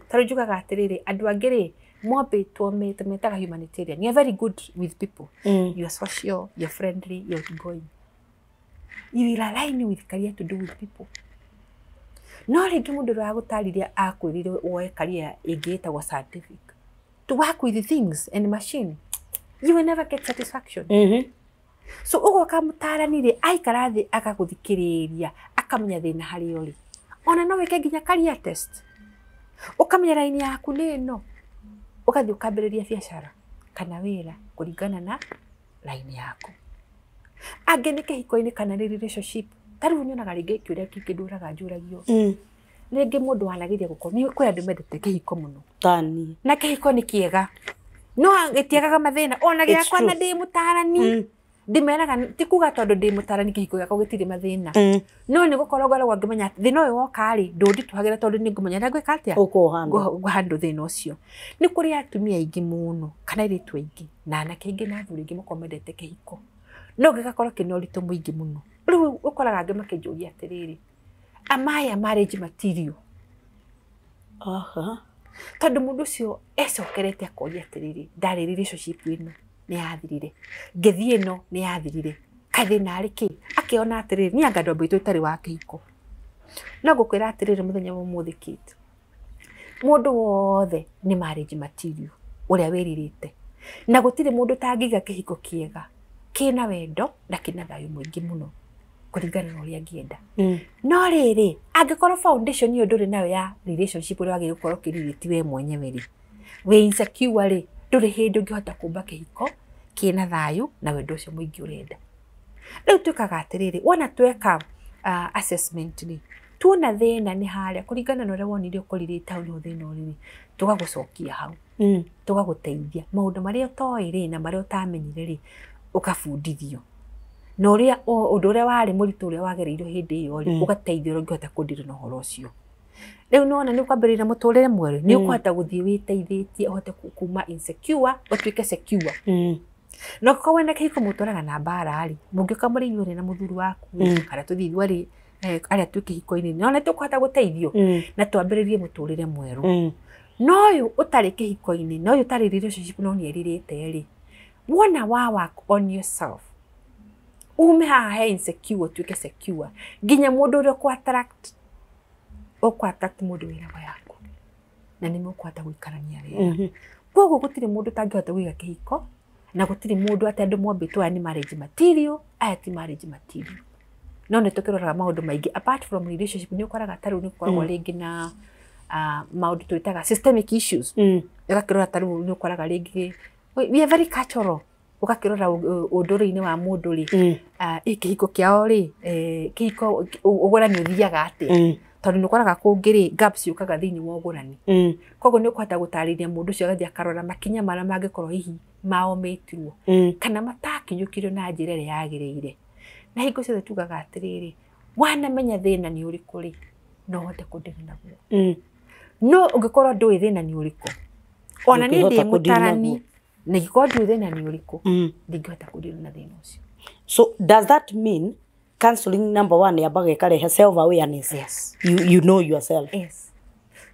Tarĩu njugaga atĩrĩrĩ, andũ angĩ rĩ, mombĩtwo metaga humanitarian. You are very good with people. You are social, you are friendly, you are outgoing. You will align with career to do with people. No rĩngĩ mũndũ ũrĩa wagũtarire akwĩrire woe career ĩngĩ ĩtagwo scientific, to work with things and machine, you will never get satisfaction. So ũgoka mũtaarani rĩ, aikara thĩ agagũthikĩrĩria, akamenya thĩna harĩa ũrĩ. Ona no wĩke nginya career test, ũkamenya raini yaku nĩ ĩno, ũgathiĩ ũkambĩrĩria biacara kana wĩra kũringana na raini yaku. Angĩ nĩ kĩhiko-inĩ kana nĩ relationship. Ta rĩu nyonaga rĩngĩ kĩũria kĩngĩ ndũraga njũragio, rĩngĩ mũndũ wanageria gũkorwo nĩ kwĩ andũ mendete kĩhiko mũno, Tani. na kĩhiko nĩ kĩega, no gĩtiagaga mathĩna. Ona gĩakwa na ndĩ mũtaarani, ndĩmeraga ti kuga tondũ ndĩ mũtaarani kĩhiko gĩakwa gĩtirĩ mathĩna, no nĩ gũkorwo ngoragwo ngĩmenya atĩ thĩna ũyũ woka rĩ, ndũnditũhagĩra tondũ nĩ ngũmenya ũrĩa ngwĩka atĩa, Ũkũhandle. ngũhandle thĩna ũcio. Nĩ kũrĩ atumia aingĩ mũno kana airĩtu aingĩ na anake aingĩ na athuri aingĩ makoragwo mendete kĩhiko, no gĩgakorwo kĩna ũritũ mũingĩ mũno. Rĩu ũkoraga angĩ makĩnjũria atĩrĩrĩ, am I a marriage material? Tondũ mũndũ ũcio ecokerete akoria atĩrĩrĩ, ndarĩ relationship ĩno nĩ yathirire, ngĩthiĩ ĩno nĩ yathirire, kaĩ thĩna arĩ kĩ? Akĩona atĩrĩrĩ, niĩ anga ndombĩtwo itarĩ wa kĩhiko. No ngũkwĩra atĩrĩrĩ, mũthenya wa ũmũthĩ Kate, mũndũ wothe nĩ marriage material ũrĩa wĩrirĩte, na gũtirĩ mũndũ ũtangĩiga kĩhiko kĩega kĩna wendo na kĩna thayũ mũingĩ mũno kũringana na ũrĩa angĩenda. No rĩrĩ, angĩkorwo foundation ĩyo ndũrĩ nayo ya relationship ũrĩa wagĩrĩirwo gũkorwo ũkĩrelate we mwenyewe rĩ, wĩ insecure rĩ, ndũrĩ hĩndĩ ũngĩhota kũmba kĩhiko kĩna thayũ na wendo ũcio mũingĩ ũrenda. Rĩu twĩkaga atĩrĩrĩ, wona tweka assessment rĩ, tuona thĩna nĩ harĩa kũringana na ũrĩa wonire ũkũrirĩte hau nĩho thĩna ũrĩ rĩ, tũgagũcokia hau, tũgagũteithia maũndũ marĩa ũtoĩ rĩ na marĩa ũtamenyire rĩ, ũkabundithio, na ũrĩa ũndũ ũrĩa warĩ mũritũ ũrĩa wagereirwo hĩndĩ ĩyo rĩ, ũgateithio ũrĩa ũngĩhota kũndira na ũhoro ũcio. Rĩu nĩwona nĩ ũkwambĩrĩria mũtũrĩre mwerũ, nĩ ũkũhota gũthiĩ wĩteithĩtie, ũhote kuma insecure ũtuĩke secure. Na ũngĩkorwo wĩna kĩhiko mũtũraga na mbara rĩ, mũngĩũka mũrĩ inyuerĩ na mũthuri waku rĩ, kana tũthiĩ ithuerĩ arĩa twĩ kĩhiko-inĩ, nĩwona nĩtũkũhota gũteithio na twambĩrĩrie mũtũrĩre mwerũ. No ũyũ ũtarĩ kĩhiko-inĩ, na ũyũ ũtarĩ relationship no nĩ erirĩte rĩ, wona wa work on yourself, ume haha he insecure ũtuĩke secure, nginya mũndũ ũrĩa ũkũ attract mũndũ wĩ level yaku, na nĩ mũkũhota gũikarania wega. Koguo gũtirĩ mũndũ ũtangĩhota kũiga kĩhiko, na gũtirĩ mũndũ atĩ andũ mombĩtwo aya nĩ marriage material, aya ti marriage material. No nĩ tũkĩroraga maũndũ maingĩ apart from relationship. Nĩ ũkoraga ta rĩu nĩ gũkoragwo rĩngĩ na maũndũ twĩtaga systemic issues. Ũgakĩrora ta rĩu nĩ ũkoraga rĩngĩ we are very cultural, ũgakĩrora ũndũire-inĩ wa mũndũ rĩ, ĩ kĩhiko kĩao rĩ, kĩhiko ũgũrani ũthiaga atĩa? Tondũ nĩ ũkoraga kũngĩ rĩ, gaps ciũkaga thĩinĩ wa ũgũrani. Koguo nĩ ũkũhota gũtarĩria mũndũ ũcio, agathiĩ akarora makinya marĩa mangĩkorwo hihi maomĩtirwo kana matakinyũkirio na njĩra ĩrĩa yagĩrĩire. Na hingo ciothe tugaga atĩrĩrĩ, wanamenya thĩna nĩ ũrĩkũ rĩ, no ũhote kũdeal naguo. No ũngĩkorwo ndũĩ thĩna nĩ ũrĩkũ, ona niĩ ndĩ Ndũngĩhota kũdeal mũtarani, naguo. Na ingĩkorwo ndũĩ thĩna nĩ ũrĩkũ, ndingĩhota kũdeal na thĩna ũcio. So does that mean counseling, number one, yambaga ĩkarehe self awareness? Yes. You know yourself. Yes.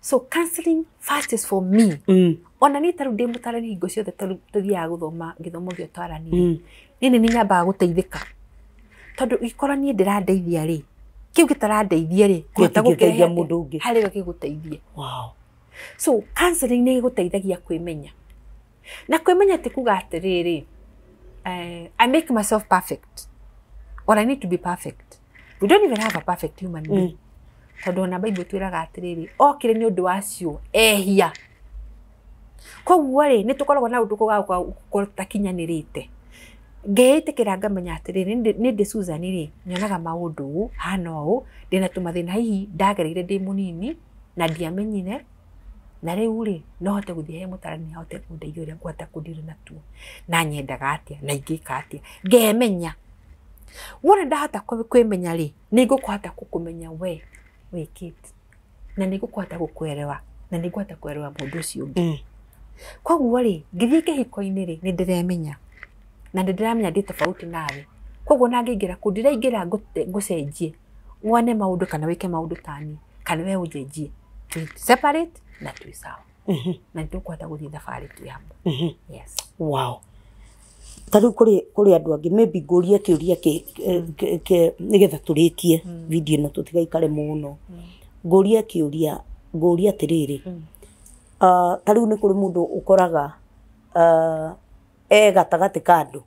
So counseling first is for me. Ona niĩ tarĩu ndĩ mũtarani, hingo ciothe tarĩu tũthiaga gũthoma gĩthomo gĩa ũtarani rĩ, niĩ nĩ nyambaga gũteithĩka, tondũ gĩkorwo niĩ ndĩrandeithia rĩ, kĩu gĩtarandeithia rĩ, ngũhota Gĩtingĩteithia gũkĩrehe atĩa? Mũndũ ũngĩ. Harĩ we gĩgũteithie. So counseling nĩ ĩgũteithagia kwĩmenya, na kwĩmenya ti kuga atĩrĩrĩ, I make myself perfect or I need to be perfect. We don't even have a perfect human being, tondũ ona Bible twĩraga atĩrĩrĩ, okire nĩ ũndũ wacio ehia. Koguo rĩ, nĩ tũkoragwo na ũndũ gũkorwo tũtakinyanĩrĩte. Ngeĩtĩkĩra, ngamenya atĩrĩrĩ, nĩ ndĩ Susan rĩ, nyonaga maũndũ ũũ hana ũũ, ndĩna tũmathĩna hihi ndagereire ndĩ mũnini na ndiamenyire, na rĩu rĩ, no hote gũthiĩ he mũtarani ahote kũndeithia ũrĩa ngũhota kũdeal natuo, na nyendaga atĩa na ingĩka atĩa. Ngemenya. Wona ndahota kwĩmenya rĩ, nĩ ngũkũhota gũkũmenya we wĩkĩte, na nĩ ngũkũhota gũkũerewa, na nĩ ngũhota kũerewa mũndũ ũcio ũngĩ. Koguo rĩ, ngĩthiĩ kĩhiko-inĩ rĩ, nĩ ndĩremenya na nĩ ndĩramenya ndĩ tofauti nawe. Koguo na ngĩingĩra kũu, ndĩraingĩra ngũcenjie wone maũndũ kana wĩke maũndũ tani kana we ũnjenjie. Twĩ separate na twĩ sawa, na nĩ tũkũhota gũthiĩ thabarĩ twĩ hamwe. Yes. Wow. Ta rĩu kũrĩ andũ angĩ, maybe ngũrie kĩũria kĩ nĩgetha tũrĩkie video ĩno, tũtigaikare mũno. Ngũrie kĩũria, ngũrie atĩrĩrĩ, ta rĩu nĩ kũrĩ mũndũ ũkoraga e gatagatĩ ka andũ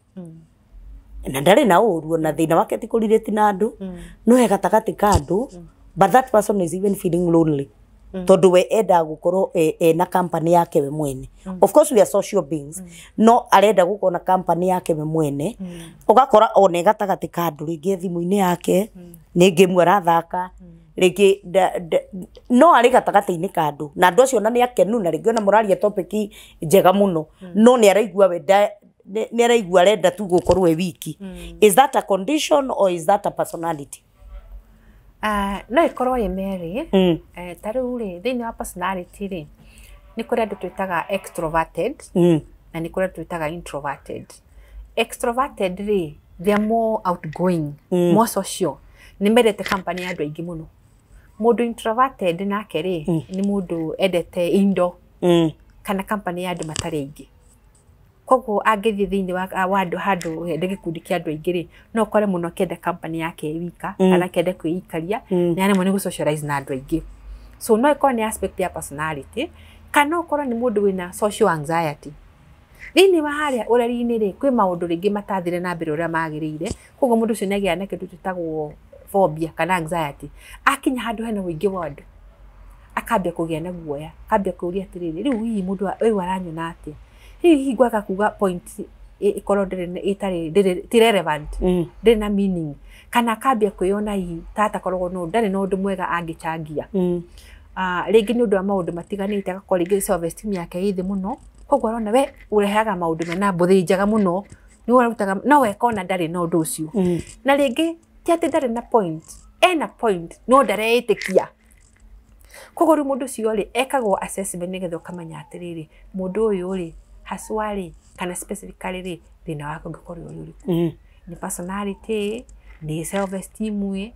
na ndarĩ na ũru, ona thĩna wake ti kũrirĩti na andũ, no e gatagatĩ ka andũ, but that person is even feeling lonely, tondũ we endaga gũkorwo e na company yake we mwene. Of course we are social beings, no arenda gũkorwo na company yake we mwene. Ũgakora ona e gatagatĩ ka andũ, rĩngĩ e thimũ-inĩ yake, nĩ game arathaka rĩngĩ, no arĩ gatagatĩ-inĩ ka andũ, na andũ acio ona nĩ akenu, na rĩngĩ ona mũraria topic njega mũno, no nĩ araigua we nĩ araigua arenda tu gũkorwo e wiki. Is that a condition or is that a personality? No ĩkorwo ĩ merĩ. Ta rĩu rĩ, thĩinĩ wa personality rĩ, nĩ kũrĩ andũ twĩtaga extroverted na nĩ kũrĩ andũ twĩtaga introverted. Extroverted rĩ, they are more outgoing, more social, nĩ mendete company ya andũ aingĩ mũno. Mũndũ introverted nake rĩ, nĩ mũndũ endete indo kana company ya andũ matarĩ aingĩ. Koguo angĩthiĩ thĩinĩ wa andũ handũ hende gĩkundi kĩa andũ aingĩ rĩ, no ũkore mũno akĩenda company yake e wika, kana akĩende kwĩikaria, na aremwo nĩ gũ-socialize na andũ aingĩ. So no ĩkorwo nĩ aspect ya personality, kana ũkorwo nĩ mũndũ wĩna social anxiety. Thĩinĩ wa harĩa ũreri-inĩ rĩ, kwĩ maũndũ rĩngĩ matathire na mbere ũrĩa magĩrĩire, koguo mũndũ ũcio nĩ agĩaga na kĩndũ twĩtagwo phobia kana anxiety. Akinya handũ hena ũingĩ wa andũ, akambia kũgĩa na guoya, akambia kwĩũria atĩrĩrĩ, rĩu hihi mũndũ ũyũ aranyona atĩa? Hihi ngwaga kuga point ĩkorwo ndĩrĩ ĩtarĩ ndĩrĩ ti relevant, ndĩrĩ na meaning, kana akambia kwĩyona hihi ta atakoragwo no ndarĩ na ũndũ mwega angĩchangia. Rĩngĩ nĩ ũndũ wa maũndũ matiganĩte, agakorwo rĩngĩ self esteem yake ĩ thĩ mũno, koguo arona we ũrehaga maũndũ mena mbũthĩ njega mũno, nĩ ũrarutaga, no we kona ndarĩ na ũndũ ũcio. Na rĩngĩ ti atĩ ndarĩ na point, ena point no ndareĩtĩkia. Koguo rĩu mũndũ ũcio rĩ, ekagwo assessment nĩgetha ũkamenya atĩrĩrĩ, mũndũ ũyũ rĩ, haswa rĩ, kana specifically rĩ, thĩna wake ũngĩkorwo ũrĩ ũrĩkũ? Nĩ personality, nĩ self esteem ĩ,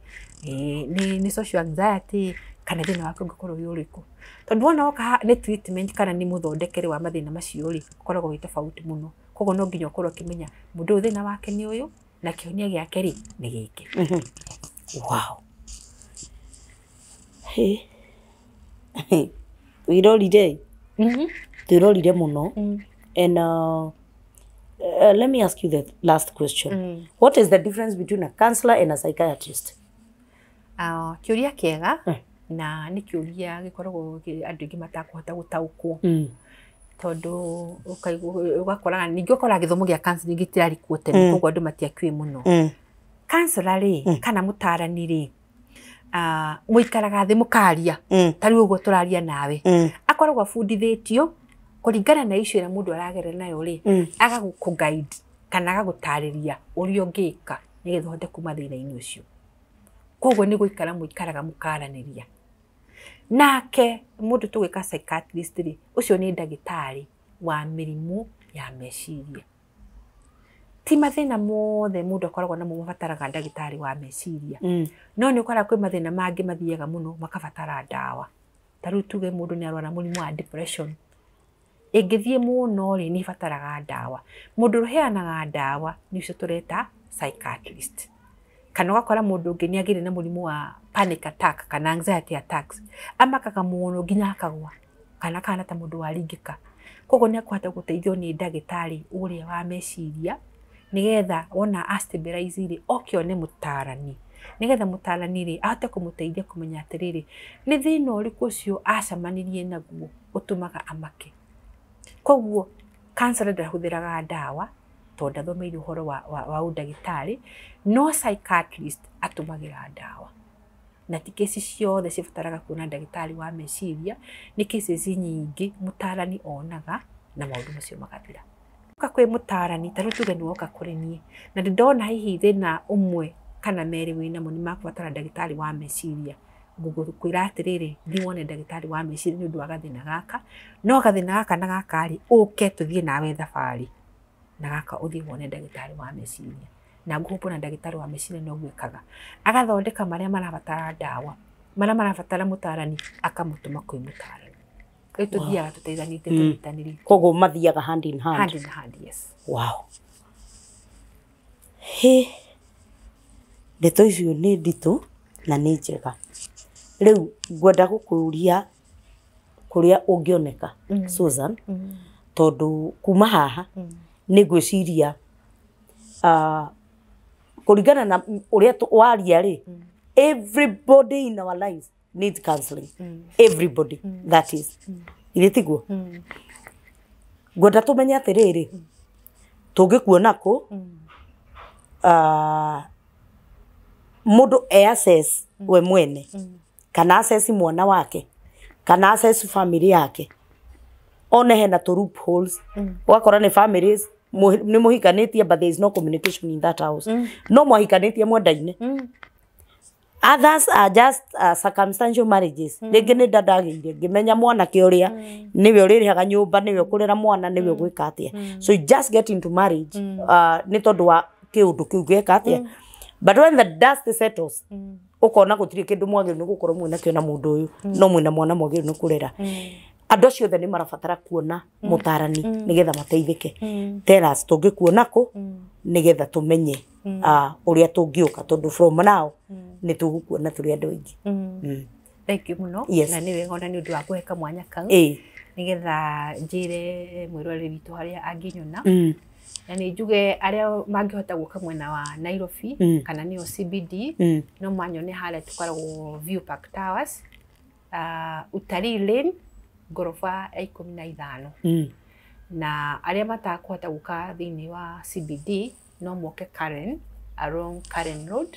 nĩ social anxiety, kana thĩna wake ũngĩkorwo wĩ ũrĩkũ? Tondũ wona woka nĩ treatment kana nĩ mũthondekere wa mathĩna macio rĩ, ũkoragwo wĩ tofauti mũno. Koguo no nginya ũkorwo ũkĩmenya mũndũ ũyũ thĩna wake nĩ ũyũ, na kĩhonia gĩake rĩ, nĩ gĩkĩ. Wow. Hey. Twĩrorire, twĩrorire mũno. And let me ask you the last question. What is the difference between a counselor and a psychiatrist? Kĩũria kĩega, na nĩ kĩũria gĩkoragwo andũ aingĩ matakũhota gũtaũkwo, tondũ ũgakoraga ningĩ ũkoraga gĩthomo gĩa counseling gĩtirarĩ kuo tene, koguo andũ matiakĩũĩ mũno. Counselor rĩ, kana mũtarani rĩ, Mũikaraga thĩ mũkaria ta rĩu ũguo tũraria nawe. Akoragwo abundithĩtio kũringana na issue ĩrĩa mũndũ aragerera nayo rĩ, agagũkũ guide kana agagũtarĩria ũrĩa ũngĩka nĩgetha ũhote kuma thĩna-inĩ ũcio. Koguo nĩ gũikara mũikaraga mũkaranĩria. Nake mũndũ tũgwĩka psychiatrist rĩ, ũcio nĩ ndagĩtarĩ wa mĩrimũ ya meciria. Ti mathĩna mothe mũndũ akoragwo namo mabataraga ndagĩtarĩ wa meciria. No nĩ ũkoraga kwĩ mathĩna mangĩ mathiaga mũno makabatara ndawa. Ta rĩu tuge mũndũ nĩ arwara mũrimũ wa depression. Ĩngĩthiĩ mũno rĩ, nĩ ĩbataraga ndawa. Mũndũ ũheanaga ndawa nĩ ũcio tũreta psychiatrist. Kana ũgakora mũndũ ũngĩ nĩ agĩire na mũrimũ wa panic attack kana anxiety attacks. Amakaga mũno nginya akagwa kana akahana ta mũndũ waringĩka. Koguo nĩ akũhota gũteithio nĩ ndagĩtarĩ ũrĩa wa meciria nĩgetha wona a stabilize rĩ, oke one mũtarani. Nĩgetha mũtarani rĩ, ahote kũmũteithia kũmenya atĩrĩrĩ, nĩ thĩna ũrĩkũ ũcio acemanirie naguo ũtũmaga amake. Koguo counselor ndahũthĩraga ndawa tondũ ndathomeire ũhoro wa ũndagĩtarĩ, no psychiatrist atũmagĩra ndawa. Na ti kesi ciothe cibataraga kuona ndagĩtarĩ wa meciria, nĩ cases nyingĩ mũtarani onaga na maũndũ macio magathira. Woka kwĩ mũtarani, ta rĩu tuge nĩ woka kũrĩ niĩ, na nĩ ndona hihi thĩna ũmwe kana merĩ wĩnamo nĩ makũbatara ndagĩtarĩ wa meciria, ngũkwĩra atĩrĩrĩ, thiĩ wone ndagĩtarĩ wa meciria nĩ ũndũ wa gathĩna gaka, no gathĩna gaka na gaka rĩ, ũke tũthiĩ nawe thabarĩ, na gaka ũthiĩ wone ndagĩtarĩ wa meciria. Na ngũhũpwo na ndagĩtarĩ wa meciria noguo ekaga. Agathondeka marĩa marabatara ndawa, marĩa marabatara mũtarani, akamũtũma kwĩ mũtarani. Rĩu tũthiaga tũteithanĩtie tũnyitanĩrĩte. Koguo mathiaga hand in hand. Hand in hand, yes. Wow. He, ndeto icio nĩ nditũ na nĩ njega. Rĩu ngwenda gũkũria kũrĩa ũngĩoneka, Susan, tondũ kuma haha nĩ ngwĩciria kũringana na ũrĩa waria rĩ, everybody in our lives needs counseling. Everybody, that is. Githĩ tiguo? Ngwenda tũmenye atĩrĩrĩ, tũngĩkuona kũ, mũndũ e assess we mwene, kana assess mwana wake, kana assess family yake, one hena tũ loopholes, ũgakora nĩ families nĩ mũhikanĩtie but there is no communication in that house, no mwahikanĩtie mwendaine. Others are just circumstantial marriages. Rĩngĩ nĩ nda ndagĩire ngĩmenya mwanake ũrĩa nĩwe ũrĩrĩhaga nyũmba, nĩwe ũkũrera mwana, nĩwe ũgwĩka atĩa, so you just get into marriage nĩ tondũ wa kĩũndũ kĩu gĩeka atĩa, but when the dust settles, ũkona gũtirĩ kĩndũ mwagĩrĩirwo nĩ gũkorwo mwĩnakĩo na mũndũ ũyũ, no mwĩna mwana mwagĩrĩirwo nĩ kũrera. Andũ acio othe nĩ marabatara kuona mũtarani nĩgetha mateithĩke. Tell us tũngĩkuona kũ nĩgetha tũmenye ũrĩa tũngĩũka, tondũ from now nĩ tũgũkuona tũrĩ andũ aingĩ. Thank you mũno. Yes. Na nĩ wega ona nĩ ũndũ wa kũhe kamwanya kau nĩgetha njĩre mwĩroreri witũ harĩa angĩnyona. Na nĩ njuge arĩa mangĩhota gũka mwena wa Nairobi kana nĩyo CBD, no manyone harĩa tũkoragwo View Park Towers, Utalii Lane, ngoroba ya 15. Na arĩa matakũhota gũka thĩinĩ wa CBD no moke Karen, along Karen Road,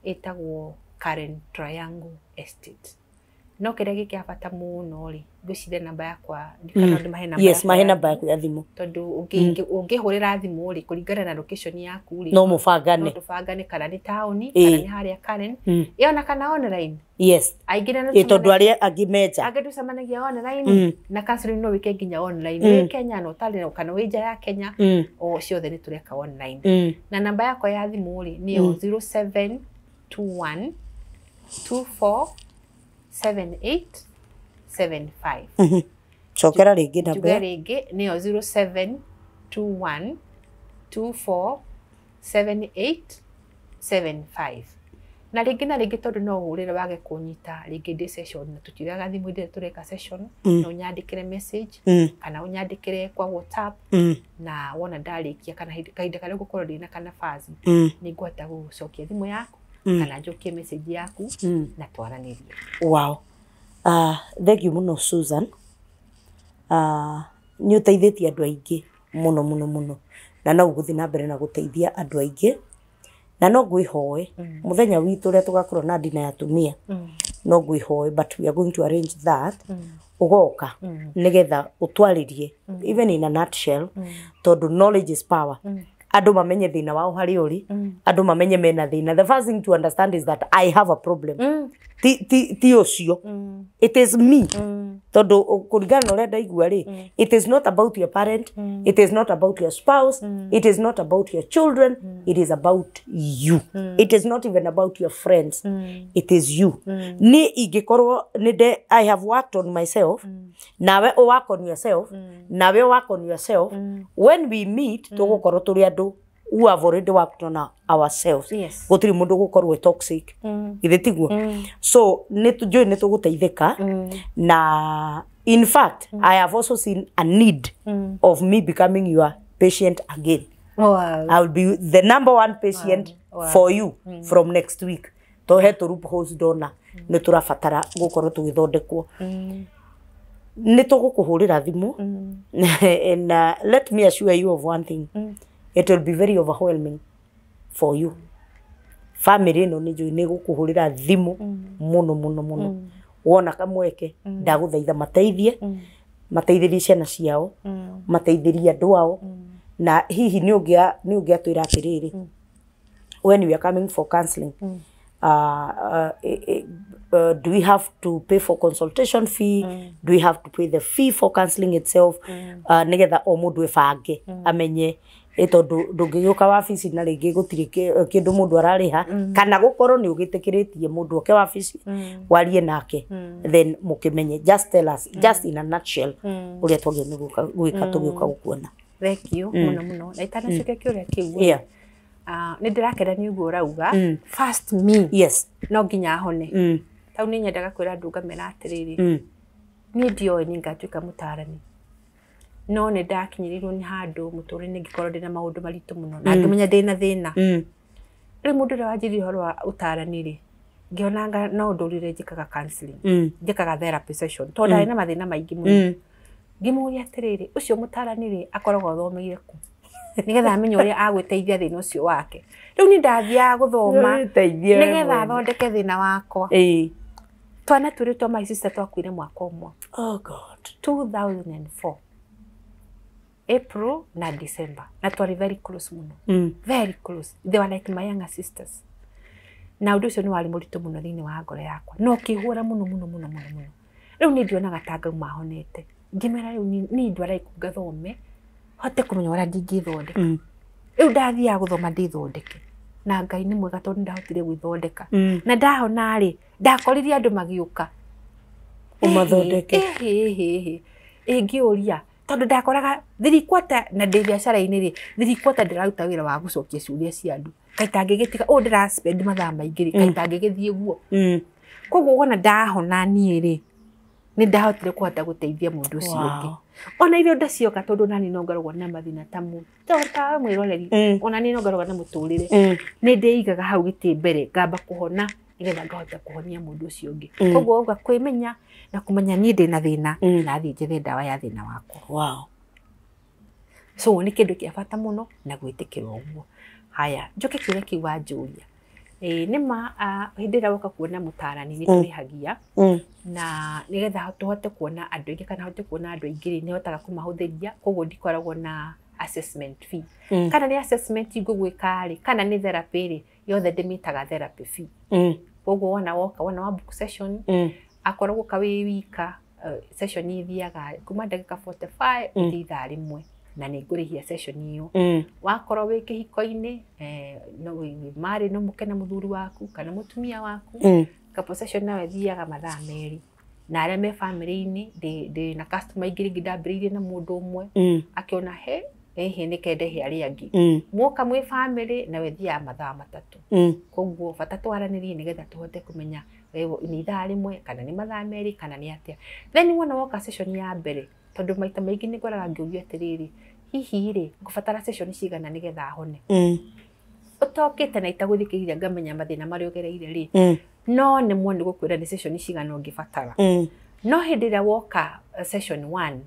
ĩtagwo Karen Triangle Estate. No kĩrĩa gĩ kĩa bata mũno rĩ, ngwĩciria namba yakwa ndikana ndĩmahe namba Yes, yakwa mahe ya namba yaku ya thimũ. Tondũ ũngĩhũrĩra thimũ rĩ, kũringana na location yaku rĩ, no mũbangane. No tũbangane kana nĩ taũni kana nĩ harĩa Karen, ĩ ona kana online. Aingĩ na Ĩ, tondũ arĩa angĩ menja angĩ tũcemanagia online, na counseling no wĩke nginya online wĩ Kenya na ũtarĩ kana wĩ nja ya Kenya, o ciothe nĩ tũreka online. Na namba yakwa ya thimũ rĩ, nĩyo 0721 24 78 75. Cokera rĩngĩ namba Njuge ĩyo. Rĩngĩ nĩyo 0721 24 78 75. Na rĩngĩ na rĩngĩ, tondũ no ũhũrĩre wage kũnyita, rĩngĩ ndĩ session na tũtioyaga thimũ hĩndĩ ĩrĩa tũreka session, no ũnyandĩkĩre message kana ũnyandĩkĩre kwa WhatsApp, na wona ndarĩkia kana kahinda karĩa ngũkorwo ndĩna kanabathi, nĩ ngũhota gũcokia thimũ yaku kana njokie message yaku na twaranĩrie. Wow. Thank you mũno, Susan. Nĩ ũteithĩtie andũ aingĩ mũno mũno mũno, na no ũgũthiĩ na mbere na gũteithia andũ aingĩ. Na no ngwĩhoe mũthenya witũ ũrĩa tũgakorwo na ndina ya atumia, no ngwĩhoe, but we are going to arrange that, ũgoka nĩgetha ũtwarĩrie even in a nutshell, tondũ knowledge is power. Andũ mamenye thĩna wao harĩa ũrĩ, andũ mamenye mena thĩna. The first thing to understand is that I have a problem. Ti ũcio, it is me, tondũ kũringana na ũrĩa ndaigua rĩ, it is not about your parent, it is not about your spouse, it is not about your children, it is about you. It is not even about your friends, it is you. Niĩ ingĩkorwo nĩ nde I have worked on myself, nawe ũ work on yourself, nawe work on yourself, when we meet tũgũkorwo tũrĩ andũ who have already worked on ourselves. Gũtirĩ mũndũ gũkorwo e toxic, githĩ tiguo? So nĩ njũĩ nĩ tũgũteithĩka, na in fact I have also seen a need of me becoming your patient again. I will be the number one patient for you from next week, to he tũ loopholes ndona nĩ tũrabatara gũkorwo tũgĩthondekwo. Nĩ tũgũkũhũrĩra thimũ, and let me assure you of one thing, it will be very overwhelming for you. Family ĩno nĩ njũĩ nĩ gũkũhũrĩra thimũ mũno mũno mũno. Wona kamweke, ndagũthaitha mateithie, mateithĩrie ciana ciao, mateithĩrie andũ ao. Na hihi nĩ ũngĩatwĩra atĩrĩrĩ, when we are coming for counseling, do we have to pay for consultation fee? Do we have to pay the fee for counseling itself? Nĩgetha o mũndũ ebange amenye, tondũ ndũngĩgĩũka wabici na rĩngĩ gũtirĩ kĩndũ mũndũ ararĩha, kana gũkorwo nĩ ũgĩtĩkĩrĩtie mũndũ oke wabici warie nake, then mũkĩmenye. Just tell us, just in a nutshell, ũrĩa twagĩrĩirwo nĩ gwĩka tũgĩũka gũkuona. Thank you mũno mũno. Na itanacokia kĩũria kĩu, nĩ ndĩrakena nĩ ũguo ũrauga, first me, no nginya hone. Tau nĩ nyendaga kwĩra andũ ngamera atĩrĩrĩ, niĩ ndioĩ nĩ ngatuĩka mũtarani, no nĩ ndakinyĩrĩirwo nĩ handũ mũtũrĩre ngĩkorwo ndĩna maũndũ maritũ mũno na ngĩmenya ndĩna thĩna. Rĩu mũndũ ũrĩa wanjĩrire ũhoro wa ũtarani rĩ, ngĩonanga no ũndũ ũrĩa njĩkaga counseling, njĩkaga therapy session, tondũ ndarĩ na mathĩna maingĩ mũno. Ngĩmũria atĩrĩrĩ, ũcio mũtarani rĩ, akoragwo athomeire kũ, nĩgetha amenye ũrĩa agwĩteithia thĩna ũcio wake? Rĩu niĩ ndathiaga gũthoma Wĩteithie we nĩgetha mwene. Thondeke thĩna wakwa. Twana twĩrĩ twa my sister twakuire mwaka ũmwe. Oh God. 2004 April na December, na twarĩ very close mũno, very close. They were like my younger sisters, na ũndũ ũcio nĩ warĩ mũritũ mũno thĩinĩ wa ngoro yakwa, no ũkĩhũra mũno mũno mũno mũno mũno. Rĩu niĩ ndionaga ta ngauma honete. Ngĩmera rĩu niĩ ndwara ngathome hote kũmenya ũrĩa ndingĩthondeka. Rĩu ndathiaga gũthoma ndĩthondeke, na Ngai nĩ mwega tondũ nĩndahotire gwĩthondeka. Na ndahona rĩ, ndakorire andũ magĩũka Ũmathondeke. Ĩngĩũria tondũ ndakoraga 3/4 na ndĩ biacara-inĩ rĩ, 3/4 ndĩraruta wĩra wa gũcokia ciũria cia andũ. Kaĩ tangĩgĩtiga ũũ ndĩra spend mathaa maingĩ rĩ, kaĩ tangĩgĩthiĩ guo? Koguo wona ndahona niĩ rĩ, nĩ ndahotire kũhota gũteithia mũndũ ũcio ũngĩ. Ona ironda cioka, tondũ nani no ngoragwo na mathĩna ta ta mwĩroreri, ona niĩ no ngoragwo na mũtũrĩre, nĩ ndĩigaga hau gĩtĩ mbere, ngamba kũhona nĩgetha ngahota kũhonia mũndũ ũcio ũngĩ. Koguo auga kwĩmenya na kũmenya niĩ ndĩna thĩna, na thiĩ njethe ndawa ya thĩna wakwa. So nĩ kĩndũ kĩa bata mũno na gwĩtĩkĩra ũguo. Haya, njoke kĩũria kĩu wanjũria. Ĩĩ nĩ ma, hĩndĩ ĩrĩa woka kuona mũtarani nĩ tũrĩhagia, na nĩgetha tũhote kuona andũ aingĩ kana hote kuona andũ aingĩ rĩ, nĩ hotaga kũmahũthĩria, koguo ndikoragwo na assessment fee. Kana nĩ assessment ngũgwĩka rĩ, kana nĩ therapy rĩ, yothe ndĩmĩtaga therapy fee. Koguo wona woka, wona wa book session, akorwo gũka wĩ wika, session ithiaga kuma ndagĩka 45 gũthiĩ ithaa rĩmwe, na nĩ ngũrĩhia session ĩyo. Wakorwo wĩ kĩhiko-inĩ, no wĩ marĩ no mũke na mũthuri waku kana mũtumia waku, couple session nayo ĩthiaga mathaa 2. Na arĩa me bamĩrĩ-inĩ, ndĩ na customer ingĩ rĩngĩ ndambĩrĩirie na mũndũ ũmwe, akĩona he ĩhĩ nĩ kendehe arĩa angĩ, mwoka mwĩ bamĩrĩ nawe ĩthiaga mathaa 3. Koguo bata twaranĩrie nĩgetha tũhote kũmenya nĩ ithaa rĩmwe kana nĩ mathaa 2 kana nĩ atĩa. Then wona woka session ya mbere, tondũ maita maingĩ nĩ ngoraga ngĩũrio atĩrĩrĩ, hihi rĩ, ngũbatara session cigana nĩgetha hone? Ũtokĩte na itagũthikĩrĩria ngamenya mathĩna marĩa ũgereire rĩ, no nĩmwe nĩ gũkwĩra nĩ session cigana ũngĩbatara. No hĩndĩ ĩrĩa woka session one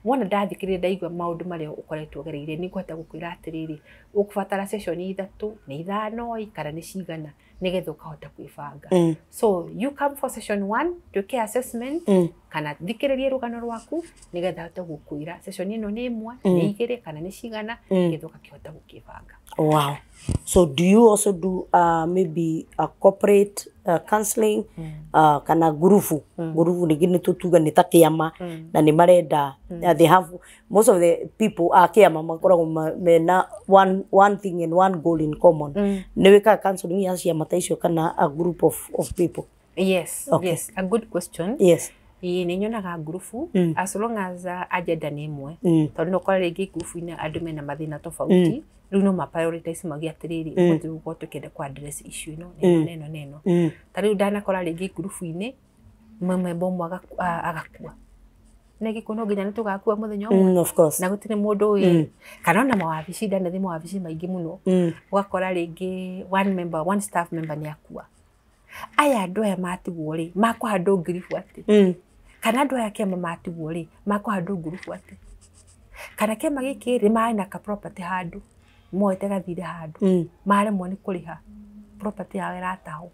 Wona ndathikĩrĩria ndaigua maũndũ marĩa ũkoretwo ũgereire, nĩ ngũhota gũkwĩra atĩrĩrĩ, ũkũbatara session 3 nĩ 5 kana nĩ cigana nĩgetha ũkahota kwĩbanga. So you come for session 1 twĩke assessment kana thikĩrĩrie rũgano rwaku nĩgetha hote gũkwĩra session ĩno nĩ 1 nĩ 2 kana nĩ cigana nĩgetha ũgakĩhota gũkĩbanga. Wow. So do you also do maybe a corporate counseling kana gurubu? Gurubu ningĩ nĩ tũtuga nĩ ta kĩama na nĩ marenda they have most of the people a kĩama makoragwo mena one thing and one goal in common. Nĩ wĩkaga counseling ya ciama ta icio kana a group of people? Yes. Okay. Yes, a good question. Yes. Ĩĩ nĩ nyonaga ngurubu as long as agenda nĩ ĩmwe, tondũ no ũkore rĩngĩ ngurubu-inĩ andũ mena mathĩna tofauti, rĩu no ma prioritize mauge atĩrĩrĩ, ũguo tũgũkorwo tũkĩenda kũ address issue ĩno na ĩno na ĩno na ĩno. Ta rĩu ndanakora rĩngĩ ngurubu-inĩ memba ũmwe agakua, na gĩkũ no nginya nĩ tũgakua mũthenya ũmwe. Of course. Na gũtirĩ mũndũ ũĩ kana ona mawabici, ndanathiĩ mawabici maingĩ mũno, ũgakora rĩngĩ one member, one staff member nĩ akua. Aya andũ aya matigwo rĩ, makũhandwo ngiribu atĩ? Kana andũ aya kĩama matigwo rĩ, makũhandwo ngurubu atĩ? Kana kĩama gĩkĩ rĩ, marĩ na ka property handũ moete gathire handũ, maremwo nĩ kũrĩha property yao ĩratahwo,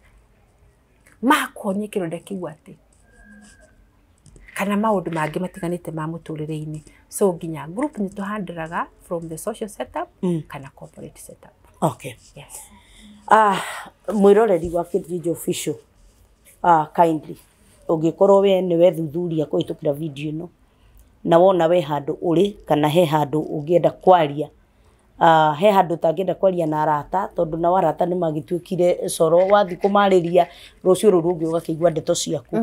makũhonia kĩronda kĩu atĩ? Kana maũndũ mangĩ matiganĩte ma mũtũrĩre-inĩ. So nginya group nĩ tũhandĩraga from the social setup kana corporate setup. Okay. Yes. Mwĩroreri wa Kate Official, kindly ũngĩkorwo we nĩ wethuthuria kũhĩtũkĩra video ĩno na wona we handũ ũrĩ kana he handũ ũngĩenda kwaria, he handũ ũtangĩenda kwaria na arata, tondũ nao arata nĩ magĩtuĩkire coro, wathiĩ kũmarĩria rũciũ rũrũ rũngĩ ũgakĩigua ndeto ciaku.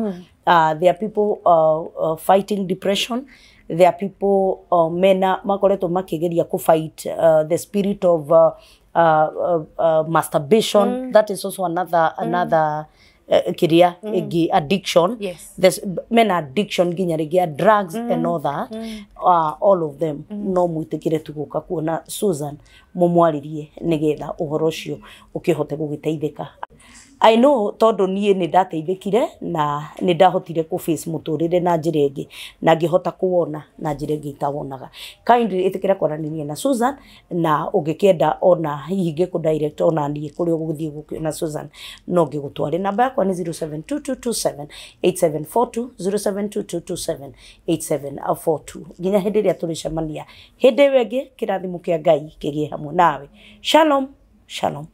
There are people fighting depression. There are people mena makoretwo makĩgeria kũ fight the spirit of masturbation. That is also another kiria ĩngĩ addiction. Yes. There's mena addiction nginya rĩngĩ ya drugs and all that. All of them no mwĩtĩkĩre tu gũka kuona Susan mũmwarĩrie nĩgetha ũhoro ũcio ũkĩhote gũgĩteithĩka. I know tondũ niĩ nĩ ndateithĩkire na nĩ ndahotire kũ face mũtũrĩre na njĩra ĩngĩ na ngĩhota kũwona na njĩra ĩngĩ itawonaga. Kindly ĩtĩkĩra kwaranĩria na Susan, na ũngĩkĩenda ona hihi ngĩkũ direct ona niĩ kũrĩa ũgũthiĩ gũkĩona Susan no ngĩgũtware. Namba yakwa nĩ 0722278742, 0722278742. Nginya hĩndĩ ĩrĩa tũrĩcemania hĩndĩ ĩyo ĩngĩ, kĩrathimo kĩa Ngai kĩgĩe hamwe nawe. Shalom, shalom.